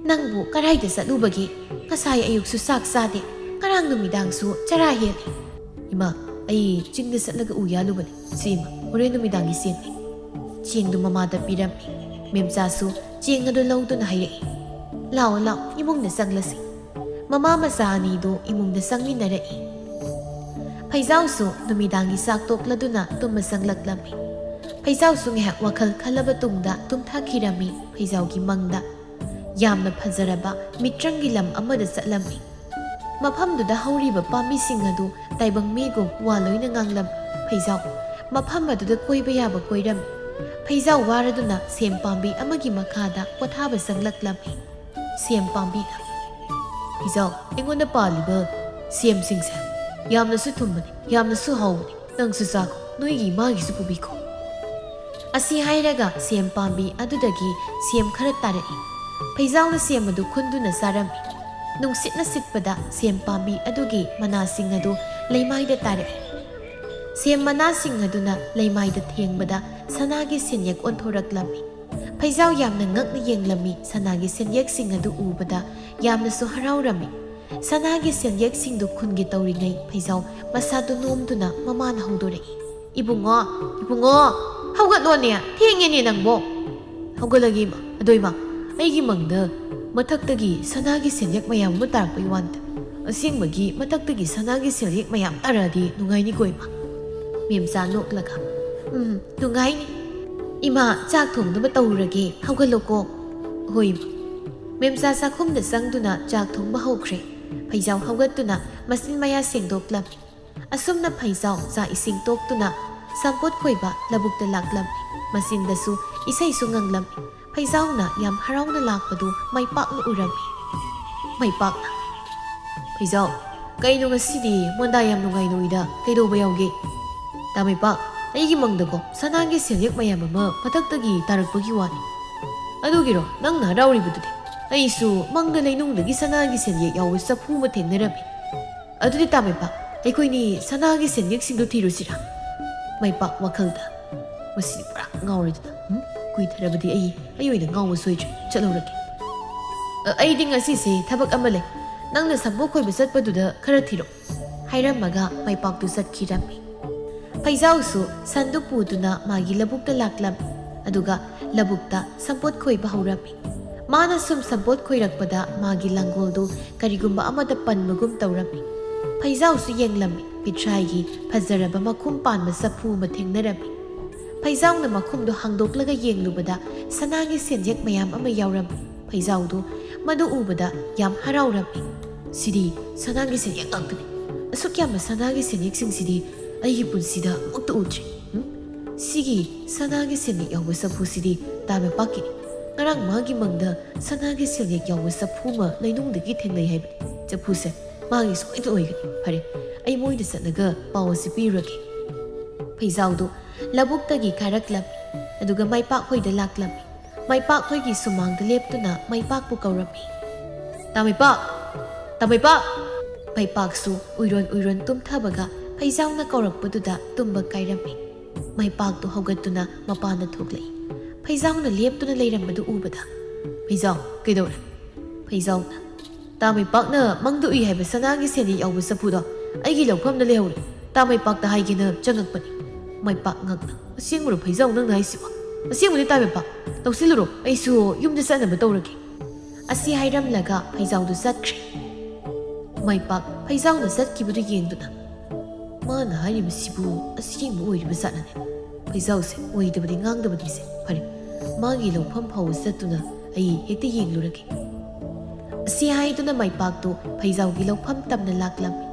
"ꯅꯪꯕꯨ ꯀꯔꯥꯏꯗ ꯆꯠꯂꯨꯕꯒꯦ? ꯉꯁꯥꯏ ꯑꯌꯨꯛꯁꯨ ꯆꯥꯛ ꯆꯥꯗꯦ, ꯉꯔꯥꯡ ꯅꯨꯃꯤꯗꯥꯡꯁꯨ ꯆꯔꯥ ꯍꯦꯜꯂꯦ꯫" "ꯏꯃꯥ, ꯑꯩ ꯆꯤꯡꯗ ꯆꯠꯂꯒ ꯎ ꯌꯥꯜꯂꯨꯕꯅꯤ꯫ ꯁꯤ ꯏꯃꯥ, ꯍꯣꯔꯦꯟ ꯅꯨꯃꯤꯗꯥꯡꯒꯤ ꯆꯦꯡꯅꯤ꯫" ꯆꯦꯡꯗꯨ ꯃꯃꯥꯗ ꯄꯤꯔꯝꯃꯤ꯫ ꯃꯦꯝꯆꯥꯁꯨ ꯆꯦꯡ ꯑꯗꯨ ꯂꯧꯗꯨꯅ ꯍꯥꯏꯔꯛꯏ, "ꯂꯥꯛꯑꯣ, ꯂꯥꯛꯑꯣ, ꯏꯃꯨꯡꯗ ꯆꯪꯂꯁꯤ꯫" ꯃꯃꯥ ꯃꯆꯥ ꯑꯅꯤꯗꯨ ꯏꯃꯨꯡꯗ ꯆꯪꯃꯤꯟꯅꯔꯛꯏ꯫ ꯐꯩꯖꯥꯎꯁꯨ ꯅꯨꯃꯤꯗꯥꯡꯒꯤ ꯆꯥꯛ ꯇꯣꯛꯂꯗꯨꯅ ꯇꯨꯝꯕ ꯆꯪꯂꯛꯂꯝꯃꯤ꯫ ꯐꯩꯖꯥꯎꯁꯨ ꯉꯥꯏꯍꯥꯛ ꯋꯥꯈꯜ ꯈꯜꯂꯕ ꯇꯨꯡꯗ ꯇꯨꯝꯊꯈꯤꯔꯝꯃꯤ꯫ ꯐꯩꯖꯥꯎꯒꯤ ꯃꯪꯗ ꯌꯥꯝꯅ ꯐꯖꯔꯕ ꯃꯤꯇ꯭ꯔꯪꯒꯤ ꯂꯝ ꯑꯃꯗ ꯆꯠꯂꯝꯃꯤ꯫ ꯃꯐꯝꯗꯨꯗ ꯍꯧꯔꯤꯕ ꯄꯥꯝꯕꯤꯁꯤꯡ ꯑꯗꯨ ꯇꯥꯏꯕꯪ ꯃꯤꯒꯨꯝ ꯋꯥ ꯂꯣꯏꯅ ꯉꯥꯡꯂꯝꯃꯤ꯫ ꯐꯩꯖꯥꯎ ꯃꯐꯝ ꯑꯗꯨꯗ ꯀꯣꯏꯕ ꯌꯥꯕ ꯀꯣꯏꯔꯝꯃꯤ꯫ ꯐꯩꯖꯥꯎ ꯋꯥꯔꯗꯨꯅ ꯁꯦꯝ ꯄꯥꯝꯕꯤ ꯑꯃꯒꯤ ꯃꯈꯥꯗ ꯄꯣꯊꯥꯕ ꯆꯪꯂꯛꯂꯝꯃꯤ꯫ ꯁꯦꯝ ꯄꯥꯝꯕꯤꯅ, "ꯐꯩꯖꯥꯎ, ꯑꯩꯉꯣꯟꯗ ꯄꯥꯜꯂꯤꯕ ꯁꯦꯝꯁꯤꯡꯁꯦ ꯌꯥꯝꯅꯁꯨ ꯊꯨꯝꯕꯅꯤ, ꯌꯥꯝꯅꯁꯨ ꯍꯥꯎꯕꯅꯤ꯫ ꯅꯪꯁꯨ ꯆꯥꯈꯣ, ꯅꯣꯏꯒꯤ ꯏꯃꯥꯒꯤꯁꯨ ꯄꯨꯕꯤꯈꯣ꯫" ꯑꯁꯤ ꯍꯥꯏꯔꯒ ꯁꯦꯝ ꯄꯥꯝꯕꯤ ꯑꯗꯨꯗꯒꯤ ꯁꯦꯝ ꯈꯔ ꯇꯥꯔꯛꯏ꯫ ꯐꯩꯖꯥꯎꯅ ꯁꯦꯝ ꯑꯗꯨ ꯈꯨꯟꯗꯨꯅ ꯆꯥꯔꯝꯃꯤ꯫ ꯅꯨꯡꯁꯤꯠꯅ ꯁꯤꯠꯄꯗ ꯁꯦꯝ ꯄꯥꯝꯕꯤ ꯑꯗꯨꯒꯤ ꯃꯅꯥꯁꯤꯡ ꯑꯗꯨ ꯂꯩꯃꯥꯏꯗ ꯇꯥꯔꯛꯏ꯫ ꯁꯦꯝ ꯃꯅꯥꯁꯤꯡ ꯑꯗꯨꯅ ꯂꯩꯃꯥꯏꯗ ꯊꯦꯡꯕꯗ ꯁꯅꯥꯒꯤ ꯁꯦꯟꯌꯦꯛ ꯑꯣꯟꯊꯣꯔꯛꯂꯝꯃꯤ꯫ ꯐꯩꯖꯥꯎ ꯌꯥꯝꯅ ꯉꯛꯅ ꯌꯦꯡꯂꯝꯃꯤ꯫ ꯁꯅꯥꯒꯤ ꯁꯦꯟꯌꯦꯛꯁꯤꯡ ꯑꯗꯨ ꯎꯕꯗ ꯌꯥꯝꯅꯁꯨ ꯍꯔꯥꯎꯔꯝꯃꯤ꯫ ꯁꯅꯥꯒꯤ ꯁꯦꯟꯌꯦꯛꯁꯤꯡꯗꯨ ꯈꯨꯟꯒꯦ ꯇꯧꯔꯤꯉꯩ ꯐꯩꯖꯥꯎ ꯃꯁꯥꯗꯨ ꯅꯣꯝꯗꯨꯅ ꯃꯃꯥꯅ ꯍꯧꯗꯣꯔꯛꯏ, "ꯏꯕꯨꯡꯉꯣ, ꯏꯕꯨꯡꯉꯣ, ꯍꯧꯒꯠꯂꯣꯅꯦ, ꯊꯦꯡꯉꯦꯅꯦ ꯅꯪꯕꯣ꯫" "ꯍꯧꯒꯠꯂꯒꯦ ꯏꯃꯥ꯫ ꯑꯗꯣ ꯏꯃꯥ, ꯑꯩꯒꯤ ꯃꯪꯗ ꯃꯊꯛꯇꯒꯤ ꯁꯅꯥꯒꯤ ꯁꯦꯟꯌꯦꯛ ꯃꯌꯥꯝ ꯑꯃ ꯇꯥꯔꯛꯄꯒꯤ ꯋꯥꯅꯤꯗ꯫ ꯑꯁꯦꯡꯕꯒꯤ ꯃꯊꯛꯇꯒꯤ ꯁꯅꯥꯒꯤ ꯁꯦꯟꯌꯦꯛ ꯃꯌꯥꯝ ꯇꯥꯔꯛꯑꯗꯤ ꯅꯨꯡꯉꯥꯏꯅꯤꯀꯣ ꯏꯃꯥ?" ꯃꯦꯝꯆꯥ ꯅꯣꯛꯂꯒ, "ꯎꯝ, ꯅꯨꯡꯉꯥꯏꯅꯤ꯫ ꯏꯃꯥ, ꯆꯥꯛ ꯊꯣꯡꯅꯕ ꯇꯧꯔꯨꯔꯒꯦ, ꯍꯧꯒꯠꯂꯣꯀꯣ꯫" "ꯍꯣꯏ ꯏꯃꯥ꯫" ꯃꯦꯝꯆꯥ ꯆꯥꯛꯈꯨꯝꯗ ꯆꯪꯗꯨꯅ ꯆꯥꯛ ꯊꯣꯡꯕ ꯍꯧꯈ꯭ꯔꯦ꯫ ꯐꯩꯖꯥꯎ ꯍꯧꯒꯠꯇꯨꯅ ꯃꯆꯤꯟ ꯃꯌꯥ ꯁꯦꯡꯗꯣꯛꯂꯝꯃꯤ꯫ ꯑꯁꯨꯝꯅ ꯐꯩꯖꯥꯎ ꯆꯥꯛ ꯏꯁꯤꯡ ꯇꯣꯛꯇꯨꯅ ꯁꯝꯄꯣꯠ ꯈꯣꯏꯕ ꯂꯧꯕꯨꯛꯇ ꯂꯥꯛꯂꯝꯃꯤ꯫ ꯃꯆꯤꯟꯗꯁꯨ ꯏꯁꯩꯁꯨ ꯉꯪꯂꯝꯃꯤ꯫ ꯐꯩꯖꯥꯎꯅ ꯌꯥꯝ ꯍꯔꯥꯎꯅ ꯂꯥꯛꯄꯗꯨ ꯃꯥꯏꯄꯥꯛꯅ ꯎꯔꯝꯃꯤ꯫ ꯃꯥꯏꯄꯥꯛꯅ, "ꯐꯩꯖꯥꯎ, ꯀꯩꯅꯣ ꯉꯁꯤꯗꯤ ꯃꯣꯟꯗꯥ ꯌꯥꯝ ꯅꯨꯡꯉꯥꯏꯅ ꯎꯏꯗ, ꯀꯩꯗꯧꯕ ꯌꯥꯎꯒꯦ?" "ꯇꯥ ꯃꯥꯏꯄꯥꯛ, ꯑꯩꯒꯤ ꯃꯪꯗꯀꯣ ꯁꯅꯥꯒꯤ ꯁꯦꯟꯌꯦꯛ ꯃꯌꯥꯝ ꯑꯃ ꯃꯊꯛꯇꯒꯤ ꯇꯥꯔꯛꯄꯒꯤ ꯋꯥꯅꯤ꯫" "ꯑꯗꯨꯒꯤꯔꯣ ꯅꯪꯅ ꯍꯔꯥꯎꯔꯤꯕꯗꯨꯗꯤ? ꯑꯩꯁꯨ ꯃꯪꯗ ꯂꯩꯅꯨꯡꯗꯒꯤ ꯁꯅꯥꯒꯤ ꯁꯦꯟꯌꯦꯛ ꯌꯥꯎꯕ ꯆꯐꯨ ꯑꯃ ꯊꯦꯡꯅꯔꯝꯃꯤ꯫ ꯑꯗꯨꯗꯤ ꯇꯥꯃꯩꯄꯥꯛ, ꯑꯩꯈꯣꯏꯅꯤ ꯁꯅꯥꯒꯤ ꯁꯦꯟꯌꯦꯛꯁꯤꯡꯗꯨ ꯊꯤꯔꯨꯁꯤꯔꯥ?" ꯃꯩꯄꯥꯛ ꯋꯥꯈꯜꯗ, "ꯃꯁꯤꯗꯤ ꯄꯨꯔꯥ ꯉꯥꯎꯔꯦꯗꯅ꯫ ꯎꯝ? ꯀꯨꯏꯊꯔꯕꯗꯤ ꯑꯩ, ꯑꯩ ꯑꯣꯏꯅ ꯉꯥꯎꯕ ꯁꯣꯏꯗ꯭ꯔꯦ꯫ ꯆꯠꯍꯧꯔꯒꯦ꯫ ꯑ, ꯑꯩꯗꯤ ꯉꯁꯤꯁꯦ ꯊꯕꯛ ꯑꯃ ꯂꯩ꯫ ꯅꯪꯅ ꯁꯝꯄꯣꯠ ꯈꯣꯏꯕ ꯆꯠꯄꯗꯨꯗ ꯈꯔ ꯊꯤꯔꯛꯑꯣ," ꯍꯥꯏꯔꯝꯃꯒ ꯃꯩꯄꯥꯛꯇꯨ ꯆꯠꯈꯤꯔꯝꯃꯤ꯫ ꯐꯩꯖꯥꯎꯁꯨ ꯁꯟꯗꯨ ꯄꯨꯗꯨꯅ ꯃꯥꯒꯤ ꯂꯧꯕꯨꯛꯇ ꯂꯥꯛꯂꯝꯃꯤ꯫ ꯑꯗꯨꯒ ꯂꯧꯕꯨꯛꯇ ꯁꯝꯄꯣꯠ ꯈꯣꯏꯕ ꯍꯧꯔꯝꯃꯤ꯫ ꯃꯥꯅ ꯁꯨꯝ ꯁꯝꯄꯣꯠ ꯈꯣꯏꯔꯛꯄꯗ ꯃꯥꯒꯤ ꯂꯪꯒꯣꯜꯗꯨ ꯀꯔꯤꯒꯨꯝꯕ ꯑꯃꯗ ꯄꯟꯕꯒꯨꯝ ꯇꯧꯔꯝꯃꯤ꯫ ꯐꯩꯖꯥꯎꯁꯨ ꯌꯦꯡꯂꯝꯃꯤ꯫ ꯄꯤꯊ꯭ꯔꯥꯏꯒꯤ ꯐꯖꯔꯕ ꯃꯈꯨꯝ ꯄꯥꯟꯕ ꯆꯐꯨ ꯑꯃ ꯊꯦꯡꯅꯔꯝꯃꯤ꯫ ꯐꯩꯖꯥꯎꯅ ꯃꯈꯨꯝꯗꯨ ꯍꯥꯡꯗꯣꯛꯂꯒ ꯌꯦꯡꯂꯨꯕꯗ ꯁꯅꯥꯒꯤ ꯁꯦꯟꯌꯦꯛ ꯃꯌꯥꯝ ꯑꯃ ꯌꯥꯎꯔꯝꯃꯤ꯫ ꯐꯩꯖꯥꯎꯗꯨ ꯃꯗꯨ ꯎꯕꯗ ꯌꯥꯝ ꯍꯔꯥꯎꯔꯝꯃꯤ꯫ "ꯁꯤꯗꯤ ꯁꯅꯥꯒꯤ ꯁꯦꯟꯌꯦꯛ ꯉꯥꯛꯇꯅꯤ꯫ ꯑꯁꯨꯛ ꯌꯥꯝꯕ ꯁꯅꯥꯒꯤ ꯁꯦꯟꯌꯦꯛꯁꯤꯡꯁꯤꯗꯤ ꯑꯩꯒꯤ ꯄꯨꯟꯁꯤꯗ ꯑꯃꯨꯛꯇ ꯎꯗ꯭ꯔꯤ꯫ ꯎꯝ? ꯁꯤꯒꯤ ꯁꯅꯥꯒꯤ ꯁꯦꯟꯌꯦꯛ ꯌꯥꯎꯕ ꯆꯐꯨꯁꯤꯗꯤ ꯇꯥ ꯃꯩꯄꯥꯛꯀꯤꯅꯤ꯫ ꯉꯔꯥꯡ ꯃꯥꯒꯤ ꯃꯪꯗ ꯁꯅꯥꯒꯤ ꯁꯦꯟꯌꯦꯛ ꯌꯥꯎꯕ ꯆꯐꯨ ꯑꯃ ꯂꯩꯅꯨꯡꯗꯒꯤ ꯊꯦꯡꯅꯩ ꯍꯥꯏꯕꯅꯤ꯫ ꯆꯐꯨꯁꯦ ꯃꯥꯒꯤ ꯁꯣꯏꯗꯅ ꯑꯣꯏꯒꯅꯤ꯫ ꯐꯔꯦ, ꯑꯩ ꯃꯣꯏꯗ ꯆꯠꯂꯒ ꯄꯥꯎ ꯑꯁꯤ ꯄꯤꯔꯨꯔꯒꯦ꯫" ꯐꯩꯖꯥꯎꯗꯨ ꯂꯧꯕꯨꯛꯇꯒꯤ ꯀꯥꯔꯛꯂꯝꯃꯤ꯫ ꯑꯗꯨꯒ ꯃꯩꯄꯥꯛ ꯍꯣꯏꯗ ꯂꯥꯛꯂꯝꯃꯤ꯫ ꯃꯩꯄꯥꯛ ꯍꯣꯏꯒꯤ ꯁꯨꯃꯥꯡꯗ ꯂꯦꯞꯇꯨꯅ ꯃꯩꯄꯥꯛꯄꯨ ꯀꯧꯔꯝꯃꯤ꯫ "ꯇꯥ ꯃꯩꯄꯥꯛ! ꯇꯥ ꯃꯩꯄꯥꯛ!" ꯃꯩꯄꯥꯛꯁꯨ ꯎꯏꯔꯣꯟ ꯎꯏꯔꯣꯟ ꯇꯨꯝꯊꯕꯒ ꯐꯩꯖꯥꯎꯅ ꯀꯧꯔꯛꯄꯗꯨꯗ ꯇꯨꯝꯕ ꯀꯥꯏꯔꯝꯃꯤ꯫ ꯃꯩꯄꯥꯛꯇꯨ ꯍꯧꯒꯠꯇꯨꯅ ꯃꯄꯥꯟꯗ ꯊꯣꯛꯂꯛꯏ꯫ ꯐꯩꯖꯥꯎꯅ ꯂꯦꯞꯇꯨꯅ ꯂꯩꯔꯝꯕꯗꯨ ꯎꯕꯗ, "ꯐꯩꯖꯥꯎ, ꯀꯩꯗꯧꯔꯦ?" ꯐꯩꯖꯥꯎꯅ, "ꯇꯥ ꯃꯩꯄꯥꯛꯅ ꯃꯪꯗ ꯎꯏ ꯍꯥꯏꯕ ꯁꯅꯥꯒꯤ ꯁꯦꯟꯌꯦꯛ ꯌꯥꯎꯕ ꯆꯐꯨꯗꯣ ꯑꯩꯒꯤ ꯂꯧꯐꯝꯗ ꯂꯩꯍꯧꯔꯦ꯫ ꯇꯥ ꯃꯩꯄꯥꯛꯇ ꯍꯥꯏꯒꯦꯅ ꯆꯪꯉꯛꯄꯅꯤ꯫" ꯃꯩꯄꯥꯛ ꯉꯛꯅ, "ꯑꯁꯦꯡꯕꯔꯣ ꯐꯩꯖꯥꯎ ꯅꯪꯅ ꯍꯥꯏꯁꯤꯕꯣ? ꯑꯁꯦꯡꯕꯅꯤ ꯇꯥ ꯃꯩꯄꯥꯛ꯫ ꯂꯧꯁꯤꯜꯂꯨꯔꯣ, ꯑꯩꯁꯨ ꯌꯨꯝꯗ ꯆꯠꯅꯕ ꯇꯧꯔꯒꯦ꯫" ꯑꯁꯤ ꯍꯥꯏꯔꯝꯂꯒ ꯐꯩꯖꯥꯎꯗꯨ ꯆꯠꯈ꯭ꯔꯦ꯫ ꯃꯩꯄꯥꯛ ꯐꯩꯖꯥꯎꯅ ꯆꯠꯈꯤꯕꯗꯨ ꯌꯦꯡꯗꯨꯅ, "ꯃꯥꯅ ꯍꯥꯏꯔꯤꯕꯁꯤꯕꯨ ꯑꯁꯦꯡꯕ ꯑꯣꯏꯔꯤꯕ ꯖꯥꯠꯅꯅꯦ꯫ ꯐꯩꯖꯥꯎꯁꯦ ꯑꯣꯏꯗꯕꯗꯤ ꯉꯥꯡꯗꯕꯅꯤꯁꯦ꯫ ꯐꯔꯦ, ꯃꯥꯒꯤ ꯂꯧꯐꯝ ꯐꯥꯎꯕ ꯆꯠꯇꯨꯅ ꯑꯩ ꯍꯦꯛꯇ ꯌꯦꯡꯂꯨꯔꯒꯦ꯫" ꯑꯁꯤ ꯍꯥꯏꯗꯨꯅ ꯃꯩꯄꯥꯛꯇꯨ ꯐꯩꯖꯥꯎꯒꯤ ꯂꯧꯐꯝ ꯇꯝꯅ ꯂꯥꯛꯂꯝꯃꯤ꯫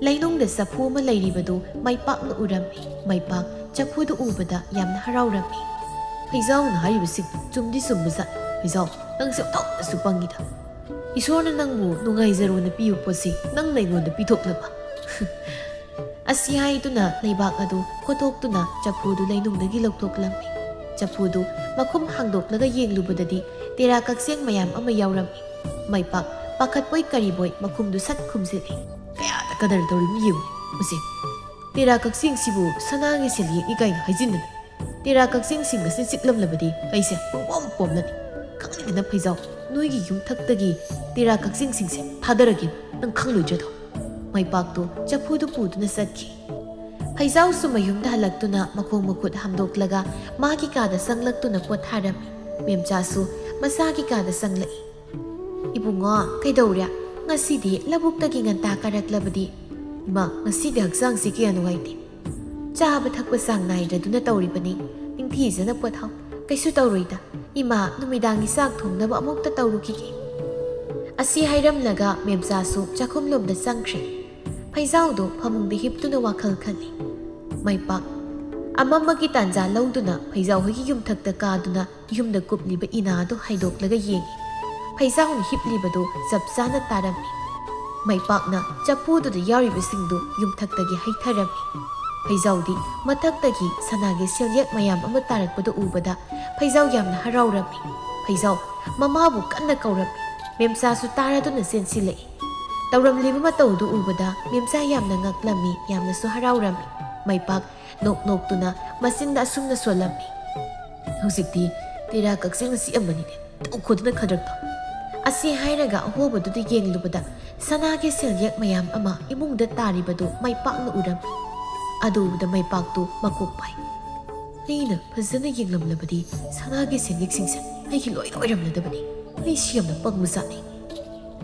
ꯂꯩꯅꯨꯡꯗ ꯆꯐꯨ ꯑꯃ ꯂꯩꯔꯤꯕꯗꯨ ꯃꯩꯄꯥꯛꯅ ꯎꯔꯝꯃꯤ꯫ ꯃꯩꯄꯥꯛ ꯆꯐꯨꯗꯨ ꯎꯕꯗ ꯌꯥꯝꯅ ꯍꯔꯥꯎꯔꯝꯃꯤ꯫ "ꯐꯩꯖꯥꯎꯅ ꯍꯥꯏꯔꯤꯕꯁꯤ ꯆꯨꯝꯗꯤ ꯆꯨꯝꯕꯖꯥꯠ꯫ ꯐꯩꯖꯥꯎ, ꯅꯪꯁꯦ ꯑꯣꯟꯊꯣꯛꯅꯁꯨ ꯄꯪꯉꯤꯗ꯫ ꯏꯁꯣꯔꯅ ꯅꯪꯕꯨ ꯅꯨꯡꯉꯥꯏꯖꯔꯣꯅ ꯄꯤꯕ ꯄꯣꯠꯁꯤ ꯅꯪꯅ ꯑꯩꯉꯣꯟꯗ ꯄꯤꯊꯣꯛꯂꯕ?" ꯑꯁꯤ ꯍꯥꯏꯗꯨꯅ ꯂꯩꯕꯥꯛ ꯑꯗꯨ ꯈꯣꯠꯇꯣꯛꯇꯨꯅ ꯆꯐꯨꯗꯨ ꯂꯩꯅꯨꯡꯗꯒꯤ ꯂꯧꯊꯣꯛꯂꯝꯃꯤ꯫ ꯆꯐꯨꯗꯨ ꯃꯈꯨꯝ ꯍꯥꯡꯗꯣꯛꯂꯒ ꯌꯦꯡꯂꯨꯕꯗꯗꯤ ꯇꯦꯔꯥ ꯀꯛꯆꯦꯡ ꯃꯌꯥꯝ ꯑꯃ ꯌꯥꯎꯔꯝꯃꯤ꯫ ꯃꯩꯄꯥꯛ ꯄꯥꯈꯠꯄꯣꯏ ꯀꯔꯤꯕꯣꯏ ꯃꯈꯨꯝꯗꯨ ꯁꯠ ꯈꯨꯝꯖꯤꯜꯂꯤ꯫ "ꯀꯌꯥꯗ ꯀꯗꯔ ꯇꯧꯔꯤꯕꯅꯣ ꯌꯦꯡꯉꯨ ꯃꯁꯦ꯫ ꯇꯦꯔꯥ ꯀꯛꯆꯦꯡꯁꯤꯕꯨ ꯁꯅꯥꯒꯤ ꯁꯦꯜꯌꯦꯛꯅꯤ ꯀꯥꯏꯅ ꯍꯥꯏꯖꯤꯟꯗꯅ꯫ ꯇꯦꯔꯥ ꯀꯛꯆꯦꯡꯁꯤꯡ ꯑꯁꯤ ꯆꯤꯛꯂꯝꯂꯕꯗꯤ ꯑꯩꯁꯦ ꯄꯨꯡꯄꯣꯝ ꯄꯣꯝꯂꯅꯤ꯫ ꯈꯪꯅꯤꯡꯗꯅ ꯐꯩꯖꯥꯎ, ꯅꯣꯏꯒꯤ ꯌꯨꯝꯊꯛꯇꯒꯤ ꯇꯦꯔꯥ ꯀꯛꯆꯦꯡꯁꯤꯡꯁꯦ ꯊꯥꯗꯔꯒꯦ, ꯅꯪ ꯈꯪꯂꯣꯏꯗ꯭ꯔꯗꯣ?" ꯃꯩꯄꯥꯛꯇꯨ ꯆꯐꯨꯗꯨ ꯄꯨꯗꯨꯅ ꯆꯠꯈꯤ꯫ ꯐꯩꯖꯥꯎꯁꯨ ꯃꯌꯨꯝꯗ ꯍꯜꯂꯛꯇꯨꯅ ꯃꯈꯣꯡ ꯃꯈꯨꯠ ꯍꯥꯝꯗꯣꯛꯂꯒ ꯃꯥꯒꯤ ꯀꯥꯗ ꯆꯪꯂꯛꯇꯨꯅ ꯄꯣꯊꯥꯔꯝꯃꯤ꯫ ꯃꯦꯝꯆꯥꯁꯨ ꯃꯁꯥꯒꯤ ꯀꯥꯗ ꯆꯪꯂꯛꯏ꯫ "ꯏꯕꯨꯡꯉꯣ, ꯀꯩꯗꯧꯔꯦ? ꯉꯁꯤꯗꯤ ꯂꯧꯕꯨꯛꯇꯒꯤ ꯉꯟꯇꯥ ꯀꯥꯔꯛꯂꯕꯗꯤ?" "ꯏꯃꯥ, ꯉꯁꯤꯗꯤ ꯍꯛꯆꯥꯡꯁꯤ ꯀꯌꯥ ꯅꯨꯡꯉꯥꯏꯇꯦ꯫ ꯆꯥꯕ ꯊꯛꯄ ꯆꯥꯡ ꯅꯥꯏꯗ꯭ꯔꯗꯨꯅ ꯇꯧꯔꯤꯕꯅꯤ꯫ ꯅꯤꯡꯊꯤꯖꯅ ꯄꯣꯊꯥꯎ꯫ ꯀꯩꯁꯨ ꯇꯧꯔꯣꯏꯗ꯫ ꯏꯃꯥ, ꯅꯨꯃꯤꯗꯥꯡꯒꯤ ꯆꯥꯛ ꯊꯣꯡꯅꯕ ꯑꯃꯨꯛꯇ ꯇꯧꯔꯨꯈꯤꯒꯦ꯫" ꯑꯁꯤ ꯍꯥꯏꯔꯝꯂꯒ ꯃꯦꯝꯆꯥꯁꯨ ꯆꯥꯛꯈꯨꯝꯂꯣꯝꯗ ꯆꯪꯈ꯭ꯔꯦ꯫ ꯐꯩꯖꯥꯎꯗꯣ ꯐꯃꯨꯡꯗ ꯍꯤꯞꯇꯨꯅ ꯋꯥꯈꯜ ꯈꯜꯂꯤ꯫ ꯃꯩꯄꯥꯛ ꯑꯃꯝꯕꯒꯤ ꯇꯥꯟꯖꯥ ꯂꯧꯗꯨꯅ ꯐꯩꯖꯥꯎ ꯍꯣꯏꯒꯤ ꯌꯨꯝꯊꯛꯇ ꯀꯥꯗꯨꯅ ꯌꯨꯝꯗ ꯀꯨꯞꯂꯤꯕ ꯏꯅꯥꯗꯨ ꯍꯥꯏꯗꯣꯛꯂꯒ ꯌꯦꯡꯉꯤ꯫ ꯐꯩꯖꯥꯎꯅ ꯍꯤꯞꯂꯤꯕꯗꯨ ꯆꯞ ꯆꯥꯅ ꯇꯥꯔꯝꯃꯤ꯫ ꯃꯩꯄꯥꯛꯅ ꯆꯐꯨꯗꯨꯗ ꯌꯥꯎꯔꯤꯕꯁꯤꯡꯗꯨ ꯌꯨꯝꯊꯛꯇꯒꯤ ꯍꯩꯊꯔꯝꯃꯤ꯫ ꯐꯩꯖꯥꯎꯗꯤ ꯃꯊꯛꯇꯒꯤ ꯁꯅꯥꯒꯤ ꯁꯦꯜꯌꯦꯛ ꯃꯌꯥꯝ ꯑꯃ ꯇꯥꯔꯛꯄꯗꯨ ꯎꯕꯗ ꯐꯩꯖꯥꯎ ꯌꯥꯝꯅ ꯍꯔꯥꯎꯔꯝꯃꯤ꯫ ꯐꯩꯖꯥꯎ ꯃꯃꯥꯕꯨ ꯀꯟꯅ ꯀꯧꯔꯝꯃꯤ꯫ ꯃꯦꯝꯆꯥꯁꯨ ꯇꯥꯔꯗꯨꯅ ꯆꯦꯟꯁꯤꯜꯂꯛꯏ꯫ ꯇꯧꯔꯝꯂꯤꯕ ꯃꯇꯧꯗꯨ ꯎꯕꯗ ꯃꯦꯝꯆꯥ ꯌꯥꯝꯅ ꯉꯛꯂꯝꯃꯤ, ꯌꯥꯝꯅꯁꯨ ꯍꯔꯥꯎꯔꯝꯃꯤ꯫ ꯃꯩꯄꯥꯛ ꯅꯣꯛ ꯅꯣꯛꯇꯨꯅ ꯃꯆꯤꯟꯗ ꯑꯁꯨꯝꯅ ꯁꯣꯜꯂꯝꯃꯤ꯫ "ꯍꯧꯖꯤꯛꯇꯤ ꯇꯦꯔꯥ ꯀꯛꯆꯦꯡꯅ ꯆꯤꯛꯑꯝꯕꯅꯤꯅꯦ, ꯇꯧꯈꯣꯗꯅ ꯈꯗ꯭ꯔꯛꯇꯣ꯫" ꯑꯁꯤ ꯍꯥꯏꯔꯒ ꯑꯍꯣꯕꯗꯨꯗ ꯌꯦꯡꯂꯨꯕꯗ ꯁꯅꯥꯒꯤ ꯁꯦꯜꯌꯦꯛ ꯃꯌꯥꯝ ꯑꯃ ꯏꯃꯨꯡꯗ ꯇꯥꯔꯤꯕꯗꯨ ꯃꯩꯄꯥꯛꯅ ꯎꯔꯝꯃꯤ꯫ ꯑꯗꯨ ꯎꯕꯗ ꯃꯩꯄꯥꯛꯇꯨ ꯃꯀꯣꯛ ꯄꯥꯏ꯫ "ꯑꯩꯅ ꯐꯖꯅ ꯌꯦꯡꯂꯝꯂꯕꯗꯤ ꯁꯅꯥꯒꯤ ꯁꯦꯜꯌꯦꯛꯁꯤꯡꯁꯦ ꯑꯩꯒꯤ ꯂꯣꯏꯅ ꯑꯣꯏꯔꯝꯂꯗꯕꯅꯤ꯫ ꯑꯩꯁꯤ ꯌꯥꯝꯅ ꯄꯪꯕ ꯖꯥꯠꯅꯤ꯫"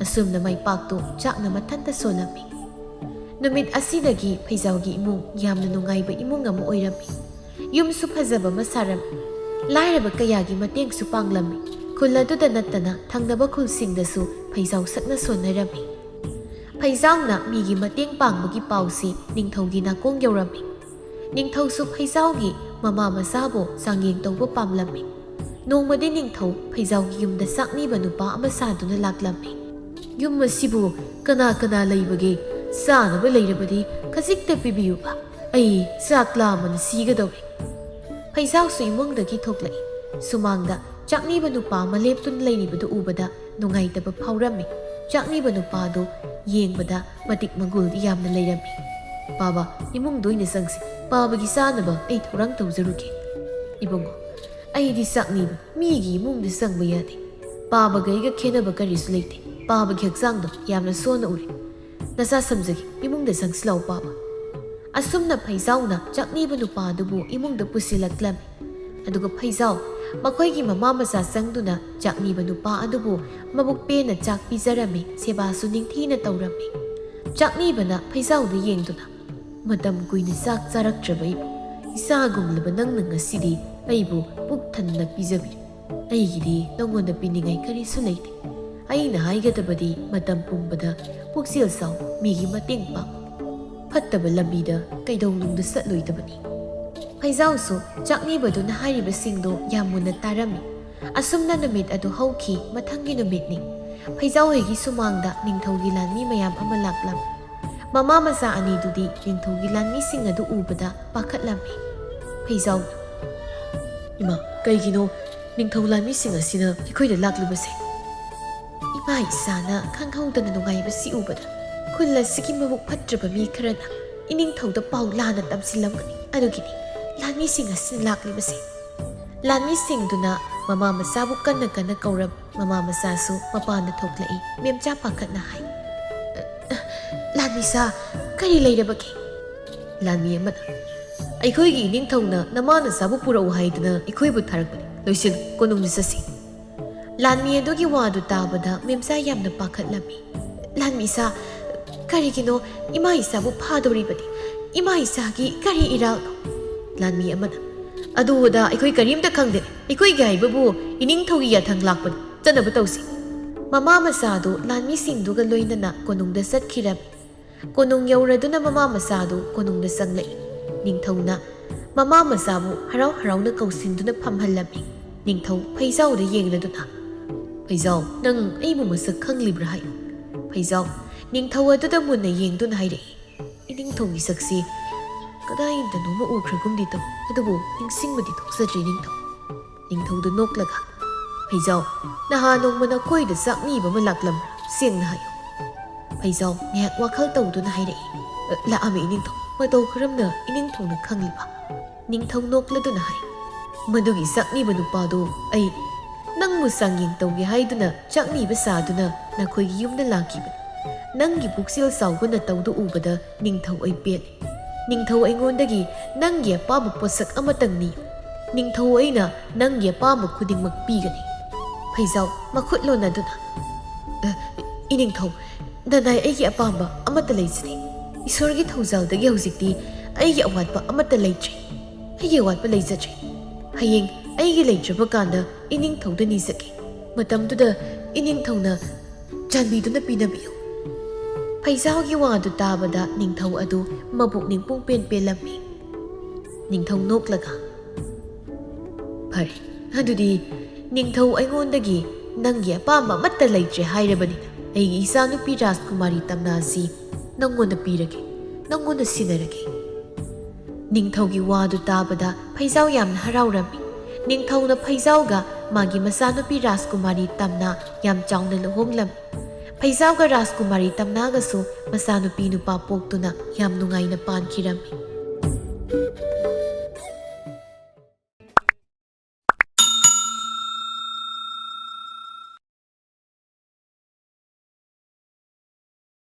ꯑꯁꯨꯝꯅ ꯃꯩꯄꯥꯛꯇꯨ ꯆꯥꯛꯅ ꯃꯊꯟꯇ ꯁꯣꯜꯂꯝꯃꯤ꯫ ꯅꯨꯃꯤꯠ ꯑꯁꯤꯗꯒꯤ ꯐꯩꯖꯥꯎꯒꯤ ꯏꯃꯨꯡ ꯌꯥꯝꯅ ꯅꯨꯡꯉꯥꯏꯕ ꯏꯃꯨꯡ ꯑꯃ ꯑꯣꯏꯔꯝꯃꯤ꯫ ꯌꯨꯝꯁꯨ ꯐꯖꯕ ꯑꯃ ꯁꯥꯔꯝꯃꯤ꯫ ꯂꯥꯏꯔꯕ ꯀꯌꯥꯒꯤ ꯃꯇꯦꯡꯁꯨ ꯄꯥꯡꯂꯝꯃꯤ꯫ ꯈꯨꯜ ꯑꯗꯨꯗ ꯅꯠꯇꯅ ꯊꯪꯅꯕ ꯈꯨꯜꯁꯤꯡꯗꯁꯨ ꯐꯩꯖꯥꯎ ꯁꯛꯅ ꯁꯣꯟꯅꯔꯝꯃꯤ꯫ ꯐꯩꯖꯥꯎꯅ ꯃꯤꯒꯤ ꯃꯇꯦꯡ ꯄꯥꯡꯕꯒꯤ ꯄꯥꯎꯁꯤ ꯅꯤꯡꯊꯧꯒꯤ ꯅꯥꯀꯣꯡ ꯌꯧꯔꯝꯃꯤ꯫ ꯅꯤꯡꯊꯧꯁꯨ ꯐꯩꯖꯥꯎꯒꯤ ꯃꯃꯥ ꯃꯆꯥꯕꯨ ꯆꯥꯡꯌꯦꯡ ꯇꯧꯕ ꯄꯥꯝꯂꯝꯃꯤ꯫ ꯅꯣꯡꯃꯗꯤ ꯅꯤꯡꯊꯧ ꯐꯩꯖꯥꯎꯒꯤ ꯌꯨꯝꯗ ꯆꯥꯛꯅꯤꯕ ꯅꯨꯄꯥ ꯑꯃ ꯁꯥꯗꯨꯅ ꯂꯥꯛꯂꯝꯃꯤ꯫ "ꯌꯨꯝ ꯑꯁꯤꯕꯨ ꯀꯅꯥ ꯀꯅꯥ ꯂꯩꯕꯒꯦ? ꯆꯥꯅꯕ ꯂꯩꯔꯕꯗꯤ ꯈꯖꯤꯛꯇ ꯄꯤꯕꯤꯌꯨꯕ꯫ ꯑꯩ ꯆꯥꯛ ꯂꯥꯝꯕꯅ ꯁꯤꯒꯗꯧꯔꯦ꯫" ꯐꯩꯖꯥꯎꯁꯨ ꯏꯃꯨꯡꯗꯒꯤ ꯊꯣꯛꯂꯛꯏ꯫ ꯁꯨꯃꯥꯡꯗ ꯆꯥꯛꯅꯤꯕ ꯅꯨꯄꯥ ꯑꯃ ꯂꯦꯞꯇꯨꯅ ꯂꯩꯔꯤꯕꯗꯨ ꯎꯕꯗ ꯅꯨꯡꯉꯥꯏꯇꯕ ꯐꯥꯎꯔꯝꯃꯤ꯫ ꯆꯥꯛꯅꯤꯕ ꯅꯨꯄꯥꯗꯨ ꯌꯦꯡꯕꯗ ꯃꯇꯤꯛ ꯃꯒꯨꯜꯗꯤ ꯌꯥꯝꯅ ꯂꯩꯔꯝꯃꯤ꯫ "ꯄꯥꯕ, ꯏꯃꯨꯡꯗ ꯑꯣꯏꯅ ꯆꯪꯁꯤ꯫ ꯄꯥꯕꯒꯤ ꯆꯥꯅꯕ ꯑꯩ ꯊꯧꯔꯥꯡ ꯇꯧꯖꯔꯨꯒꯦ꯫" "ꯏꯕꯨꯡꯉꯣ, ꯑꯩꯗꯤ ꯆꯥꯛꯅꯤꯕ ꯃꯤꯒꯤ ꯏꯃꯨꯡꯗ ꯆꯪꯕ ꯌꯥꯗꯦ꯫ ꯄꯥꯕꯒ ꯑꯩꯒ ꯈꯦꯠꯅꯕ ꯀꯔꯤꯁꯨ ꯂꯩꯇꯦ꯫ ꯄꯥꯕꯒꯤ ꯍꯛꯆꯥꯡꯗꯣ ꯌꯥꯝꯅ ꯁꯣꯟꯅ ꯎꯔꯦ꯫ ꯅꯆꯥ ꯁꯝꯖꯒꯦ, ꯏꯃꯨꯡꯗ ꯆꯪꯁꯤꯜꯂꯛꯑꯣ ꯄꯥꯕ꯫" ꯑꯁꯨꯝꯅ ꯐꯩꯖꯥꯎꯅ ꯆꯥꯛꯅꯤꯕ ꯅꯨꯄꯥ ꯑꯗꯨꯕꯨ ꯏꯃꯨꯡꯗ ꯄꯨꯁꯤꯜꯂꯛꯂꯝꯃꯤ꯫ ꯑꯗꯨꯒ ꯐꯩꯖꯥꯎ ꯃꯈꯣꯏꯒꯤ ꯃꯃꯥ ꯃꯆꯥ ꯆꯪꯗꯨꯅ ꯆꯥꯛꯅꯤꯕ ꯅꯨꯄꯥ ꯑꯗꯨꯕꯨ ꯃꯕꯨꯛ ꯄꯦꯟꯅ ꯆꯥꯛ ꯄꯤꯖꯔꯝꯃꯤ, ꯁꯦꯕꯥꯁꯨ ꯅꯤꯡꯊꯤꯅ ꯇꯧꯔꯝꯃꯤ꯫ ꯆꯥꯛꯅꯤꯕꯅ ꯐꯩꯖꯥꯎꯗ ꯌꯦꯡꯗꯨꯅ, "ꯃꯇꯝ ꯀꯨꯏꯅ ꯆꯥꯛ ꯆꯥꯔꯛꯇ꯭ꯔꯕ ꯑꯩꯕꯨ ꯏꯆꯥꯒꯨꯝꯂꯕ ꯅꯪꯅ ꯉꯁꯤꯗꯤ ꯑꯩꯕꯨ ꯄꯨꯛ ꯊꯟꯅ ꯄꯤꯖꯕꯤꯔꯦ꯫ ꯑꯩꯒꯤꯗꯤ ꯅꯉꯣꯟꯗ ꯄꯤꯅꯤꯡꯉꯥꯏ ꯀꯔꯤꯁꯨ ꯂꯩꯇꯦ꯫ ꯑꯩꯅ ꯍꯥꯏꯒꯗꯕꯗꯤ ꯃꯇꯝ ꯄꯨꯝꯕꯗ ꯄꯨꯛꯆꯦꯜ ꯆꯥꯎ, ꯃꯤꯒꯤ ꯃꯇꯦꯡ ꯄꯥꯡ꯫ ꯐꯠꯇꯕ ꯂꯝꯕꯤꯗ ꯀꯩꯗꯧꯅꯨꯡꯗ ꯆꯠꯂꯣꯏꯗꯕꯅꯤ꯫" ꯐꯩꯖꯥꯎꯁꯨ ꯆꯥꯛꯅꯤꯕꯗꯨꯅ ꯍꯥꯏꯔꯤꯕꯁꯤꯡꯗꯣ ꯌꯥꯝ ꯃꯨꯟꯅ ꯇꯥꯔꯝꯃꯤ꯫ ꯑꯁꯨꯝꯅ ꯅꯨꯃꯤꯠ ꯑꯗꯨ ꯍꯧꯈꯤ꯫ ꯃꯊꯪꯒꯤ ꯅꯨꯃꯤꯠꯅꯤ꯫ ꯐꯩꯖꯥꯎ ꯍꯣꯏꯒꯤ ꯁꯨꯃꯥꯡꯗ ꯅꯤꯡꯊꯧꯒꯤ ꯂꯥꯟꯃꯤ ꯃꯌꯥꯝ ꯑꯃ ꯂꯥꯛꯂꯝꯃꯤ꯫ ꯃꯃꯥ ꯃꯆꯥ ꯑꯅꯤꯗꯨꯗꯤ ꯅꯤꯡꯊꯧꯒꯤ ꯂꯥꯟꯃꯤꯁꯤꯡ ꯑꯗꯨ ꯎꯕꯗ ꯄꯥꯈꯠꯂꯝꯃꯤ꯫ ꯐꯩꯖꯥꯎꯅ, "ꯏꯃꯥ, ꯀꯩꯒꯤꯅꯣ ꯅꯤꯡꯊꯧ ꯂꯥꯟꯃꯤꯁꯤꯡ ꯑꯁꯤꯅ ꯑꯩꯈꯣꯏꯗ ꯂꯥꯛꯂꯤꯕꯁꯦ? ꯏꯃꯥ ꯏꯆꯥꯅ ꯈꯪꯍꯧꯗꯅ ꯅꯨꯡꯉꯥꯏꯕꯁꯤ ꯎꯕꯗ ꯈꯨꯜ ꯑꯁꯤꯒꯤ ꯃꯕꯨꯛ ꯐꯠꯇ꯭ꯔꯕ ꯃꯤ ꯈꯔꯅ ꯏꯅꯤꯡꯊꯧꯗ ꯄꯥꯎ ꯂꯥꯟꯅ ꯇꯝꯁꯤꯜꯂꯝꯒꯅꯤ꯫ ꯑꯗꯨꯒꯤꯅꯤ ꯂꯥꯟꯃꯤꯁꯤꯡ ꯑꯁꯤꯅ ꯂꯥꯛꯂꯤꯕꯁꯦ꯫" ꯂꯥꯟꯃꯤꯁꯤꯡꯗꯨꯅ ꯃꯃꯥ ꯃꯆꯥꯕꯨ ꯀꯟꯅ ꯀꯟꯅ ꯀꯧꯔꯝ꯫ ꯃꯃꯥ ꯃꯆꯥꯁꯨ ꯃꯄꯥꯟꯗ ꯊꯣꯛꯂꯛꯏ꯫ ꯃꯦꯝꯆꯥ ꯄꯥꯈꯠꯅ ꯍꯥꯏ, "ꯂꯥꯟꯃꯤꯁꯥ, ꯀꯔꯤ ꯂꯩꯔꯕꯒꯦ?" ꯂꯥꯟꯃꯤ ꯑꯃꯅ, "ꯑꯩꯈꯣꯏꯒꯤ ꯏꯅꯤꯡꯊꯧꯅ ꯅꯃꯥ ꯅꯆꯥꯕꯨ ꯄꯨꯔꯛꯎ ꯍꯥꯏꯗꯨꯅ ꯑꯩꯈꯣꯏꯕꯨ ꯊꯥꯔꯛꯄꯅꯤ꯫ ꯂꯣꯏꯁꯤꯜꯂꯨ, ꯀꯣꯅꯨꯡꯗ ꯆꯠꯁꯤ꯫" ꯂꯥꯟꯃꯤ ꯑꯗꯨꯒꯤ ꯋꯥꯗꯨ ꯇꯥꯕꯗ ꯃꯦꯝꯆꯥ ꯌꯥꯝꯅ ꯄꯥꯈꯠꯂꯝꯃꯤ꯫ "ꯂꯥꯟꯃꯤꯁꯥ, ꯀꯔꯤꯒꯤꯅꯣ ꯏꯃꯥ ꯏꯆꯥꯕꯨ ꯐꯥꯗꯧꯔꯤꯕꯗꯤ? ꯏꯃꯥ ꯏꯆꯥꯒꯤ ꯀꯔꯤ ꯏꯔꯥꯜꯅꯣ?" ꯂꯥꯟꯃꯤ ꯑꯃꯅ, "ꯑꯗꯨ ꯑꯗꯥ ꯑꯩꯈꯣꯏ ꯀꯔꯤꯝꯇ ꯈꯪꯗꯦ꯫ ꯑꯩꯈꯣꯏꯒꯤ ꯍꯥꯏꯕꯕꯨ ꯏꯅꯤꯡꯊꯧꯒꯤ ꯌꯥꯊꯪ ꯂꯥꯛꯄꯅꯤ꯫ ꯆꯠꯅꯕ ꯇꯧꯁꯤ꯫" ꯃꯃꯥ ꯃꯆꯥꯗꯨ ꯂꯥꯟꯃꯤꯁꯤꯡꯗꯨꯒ ꯂꯣꯏꯅꯅ ꯀꯣꯅꯨꯡꯗ ꯆꯠꯈꯤꯔꯝꯃꯤ꯫ ꯀꯣꯅꯨꯡ ꯌꯧꯔꯗꯨꯅ ꯃꯃꯥ ꯃꯆꯥꯗꯨ ꯀꯣꯅꯨꯡꯗ ꯆꯪꯂꯛꯏ꯫ ꯅꯤꯡꯊꯧꯅ ꯃꯃꯥ ꯃꯆꯥꯕꯨ ꯍꯔꯥꯎ ꯍꯔꯥꯎꯅ ꯀꯧꯁꯤꯟꯗꯨꯅ ꯐꯝꯍꯜꯂꯝꯃꯤ꯫ ꯅꯤꯡꯊꯧ ꯐꯩꯖꯥꯎꯗ ꯌꯦꯡꯂꯗꯨꯅ, "ꯐꯩꯖꯥꯎ, ꯅꯪ ꯑꯩꯕꯨ ꯃꯁꯛ ꯈꯪꯂꯤꯕ꯭ꯔꯥ ꯍꯥꯏꯌꯨ꯫" ꯐꯩꯖꯥꯎ ꯅꯤꯡꯊꯧ ꯑꯗꯨꯗ ꯃꯨꯟꯅ ꯌꯦꯡꯗꯨꯅ ꯍꯥꯏꯔꯛꯏ, "ꯏꯅꯤꯡꯊꯧꯒꯤ ꯁꯛꯁꯤ ꯀꯗꯥꯏꯗꯅꯣꯃ ꯎꯈ꯭ꯔꯒꯨꯝꯗꯤ ꯇꯧ, ꯑꯗꯨꯕꯨ ꯅꯤꯡꯁꯤꯡꯕꯗꯤ ꯊꯣꯛꯆꯗ꯭ꯔꯦ ꯅꯤꯡꯊꯧ꯫ ꯅꯤꯡꯊꯧꯗꯨ ꯅꯣꯛꯂꯒ, "ꯐꯩꯖꯥꯎ, ꯅꯍꯥꯟ ꯅꯣꯡꯃ ꯅꯈꯣꯏꯗ ꯆꯥꯛꯅꯤꯕ ꯑꯃ ꯂꯥꯛꯂꯝꯕ꯭ꯔꯥ? ꯁꯦꯡꯅ ꯍꯥꯏꯌꯨ꯫" ꯐꯩꯖꯥꯎ ꯉꯥꯏꯍꯥꯛ ꯋꯥꯈꯜ ꯇꯧꯗꯨꯅ ꯍꯥꯏꯔꯛꯏ, "ꯑ, ꯂꯥꯛꯑꯝꯃꯤ ꯏꯅꯤꯡꯊꯧ꯫ ꯃꯇꯧ ꯀꯔꯝꯅ ꯏꯅꯤꯡꯊꯧꯅ ꯈꯪꯂꯤꯕ?" ꯅꯤꯡꯊꯧ ꯅꯣꯛꯂꯗꯨꯅ ꯍꯥꯏ, "ꯃꯗꯨꯒꯤ ꯆꯥꯛꯅꯤꯕ ꯅꯨꯄꯥꯗꯨ ꯑꯩ ꯅꯪꯕꯨ ꯆꯥꯡꯌꯦꯡ ꯇꯧꯒꯦ ꯍꯥꯏꯗꯨꯅ ꯆꯥꯛꯅꯤꯕ ꯁꯥꯗꯨꯅ ꯅꯈꯣꯏꯒꯤ ꯌꯨꯝꯗ ꯂꯥꯛꯈꯤꯕꯅꯤ꯫ ꯅꯪꯒꯤ ꯄꯨꯛꯆꯦꯜ ꯆꯥꯎꯕ ꯅꯇꯧꯗꯨ ꯎꯕꯗ ꯅꯤꯡꯊꯧ ꯑꯩ ꯄꯦꯜꯂꯦ꯫ ꯅꯤꯡꯊꯧ ꯑꯩꯉꯣꯟꯗꯒꯤ ꯅꯪꯒꯤ ꯑꯄꯥꯝꯕ ꯄꯣꯠꯁꯛ ꯑꯃꯇꯪ ꯅꯤꯌꯨ꯫ ꯅꯤꯡꯊꯧ ꯑꯩꯅ ꯅꯪꯒꯤ ꯑꯄꯥꯝꯕ ꯈꯨꯗꯤꯡꯃꯛ ꯄꯤꯒꯅꯤ꯫" ꯐꯩꯖꯥꯎ ꯃꯈꯨꯠ ꯂꯣꯟꯅꯗꯨꯅ, "ꯑ, ꯏꯅꯤꯡꯊꯧ, ꯅꯅꯥꯏ ꯑꯩꯒꯤ ꯑꯄꯥꯝꯕ ꯑꯃꯠꯇ ꯂꯩꯖꯗꯦ꯫ ꯏꯁꯣꯔꯒꯤ ꯊꯧꯖꯥꯜꯗꯒꯤ ꯍꯧꯖꯤꯛꯇꯤ ꯑꯩꯒꯤ ꯑꯋꯥꯠꯄ ꯑꯃꯠꯇ ꯂꯩꯇ꯭ꯔꯦ꯫ ꯑꯩꯒꯤ ꯑꯋꯥꯠꯄ ꯂꯩꯖꯗ꯭ꯔꯦ꯫ ꯍꯌꯦꯡ ꯑꯩꯒꯤ ꯂꯩꯇ꯭ꯔꯕ ꯀꯥꯟꯗ ꯏꯅꯤꯡꯊꯧꯗ ꯅꯤꯖꯒꯦ꯫ ꯃꯇꯝꯗꯨꯗ ꯏꯅꯤꯡꯊꯧꯅ ꯆꯥꯟꯕꯤꯗꯨꯅ ꯄꯤꯅꯕꯤꯌꯨ꯫" ꯐꯩꯖꯥꯎꯒꯤ ꯋꯥꯗꯨ ꯇꯥꯕꯗ ꯅꯤꯡꯊꯧ ꯑꯗꯨ ꯃꯕꯨꯛꯅꯤꯡ ꯄꯨꯡꯄꯦꯟ ꯄꯦꯜꯂꯝꯃꯤ꯫ ꯅꯤꯡꯊꯧ ꯅꯣꯛꯂꯒ, "ꯐꯔꯦ, ꯑꯗꯨꯗꯤ ꯅꯤꯡꯊꯧ ꯑꯩꯉꯣꯟꯗꯒꯤ ꯅꯪꯒꯤ ꯑꯄꯥꯝꯕ ꯑꯃꯠꯇ ꯂꯩꯇ꯭ꯔꯦ ꯍꯥꯏꯔꯕꯅꯤꯅ, ꯑꯩꯒꯤ ꯏꯆꯥꯅꯨꯄꯤ ꯔꯥꯖꯀꯨꯃꯥꯔꯤ ꯇꯝꯅꯥ ꯑꯁꯤ ꯅꯪꯉꯣꯟꯗ ꯄꯤꯔꯒꯦ, ꯅꯪꯉꯣꯟꯗ ꯁꯤꯟꯅꯔꯒꯦ꯫" ꯅꯤꯡꯊꯧꯒꯤ ꯋꯥꯗꯨ ꯇꯥꯕꯗ ꯐꯩꯖꯥꯎ ꯌꯥꯝꯅ ꯍꯔꯥꯎꯔꯝꯃꯤ꯫ ꯅꯤꯡꯊꯧꯅ ꯐꯩꯖꯥꯎꯒ ꯃꯥꯒꯤ ꯃꯆꯥꯅꯨꯄꯤ ꯔꯥꯖꯀꯨꯃꯥꯔꯤ ꯇꯝꯅꯥ ꯌꯥꯝ ꯆꯥꯎꯅ ꯂꯨꯍꯣꯡꯂꯝꯃꯤ꯫ ꯐꯩꯖꯥꯎꯒ ꯔꯥꯖꯀꯨꯃꯥꯔꯤ ꯇꯝꯅꯥꯒꯁꯨ ꯃꯆꯥꯅꯨꯄꯤ ꯅꯨꯄꯥ ꯄꯣꯛꯇꯨꯅ ꯌꯥꯝ ꯅꯨꯡꯉꯥꯏꯅ ꯄꯥꯟꯈꯤꯔꯝꯃꯤ꯫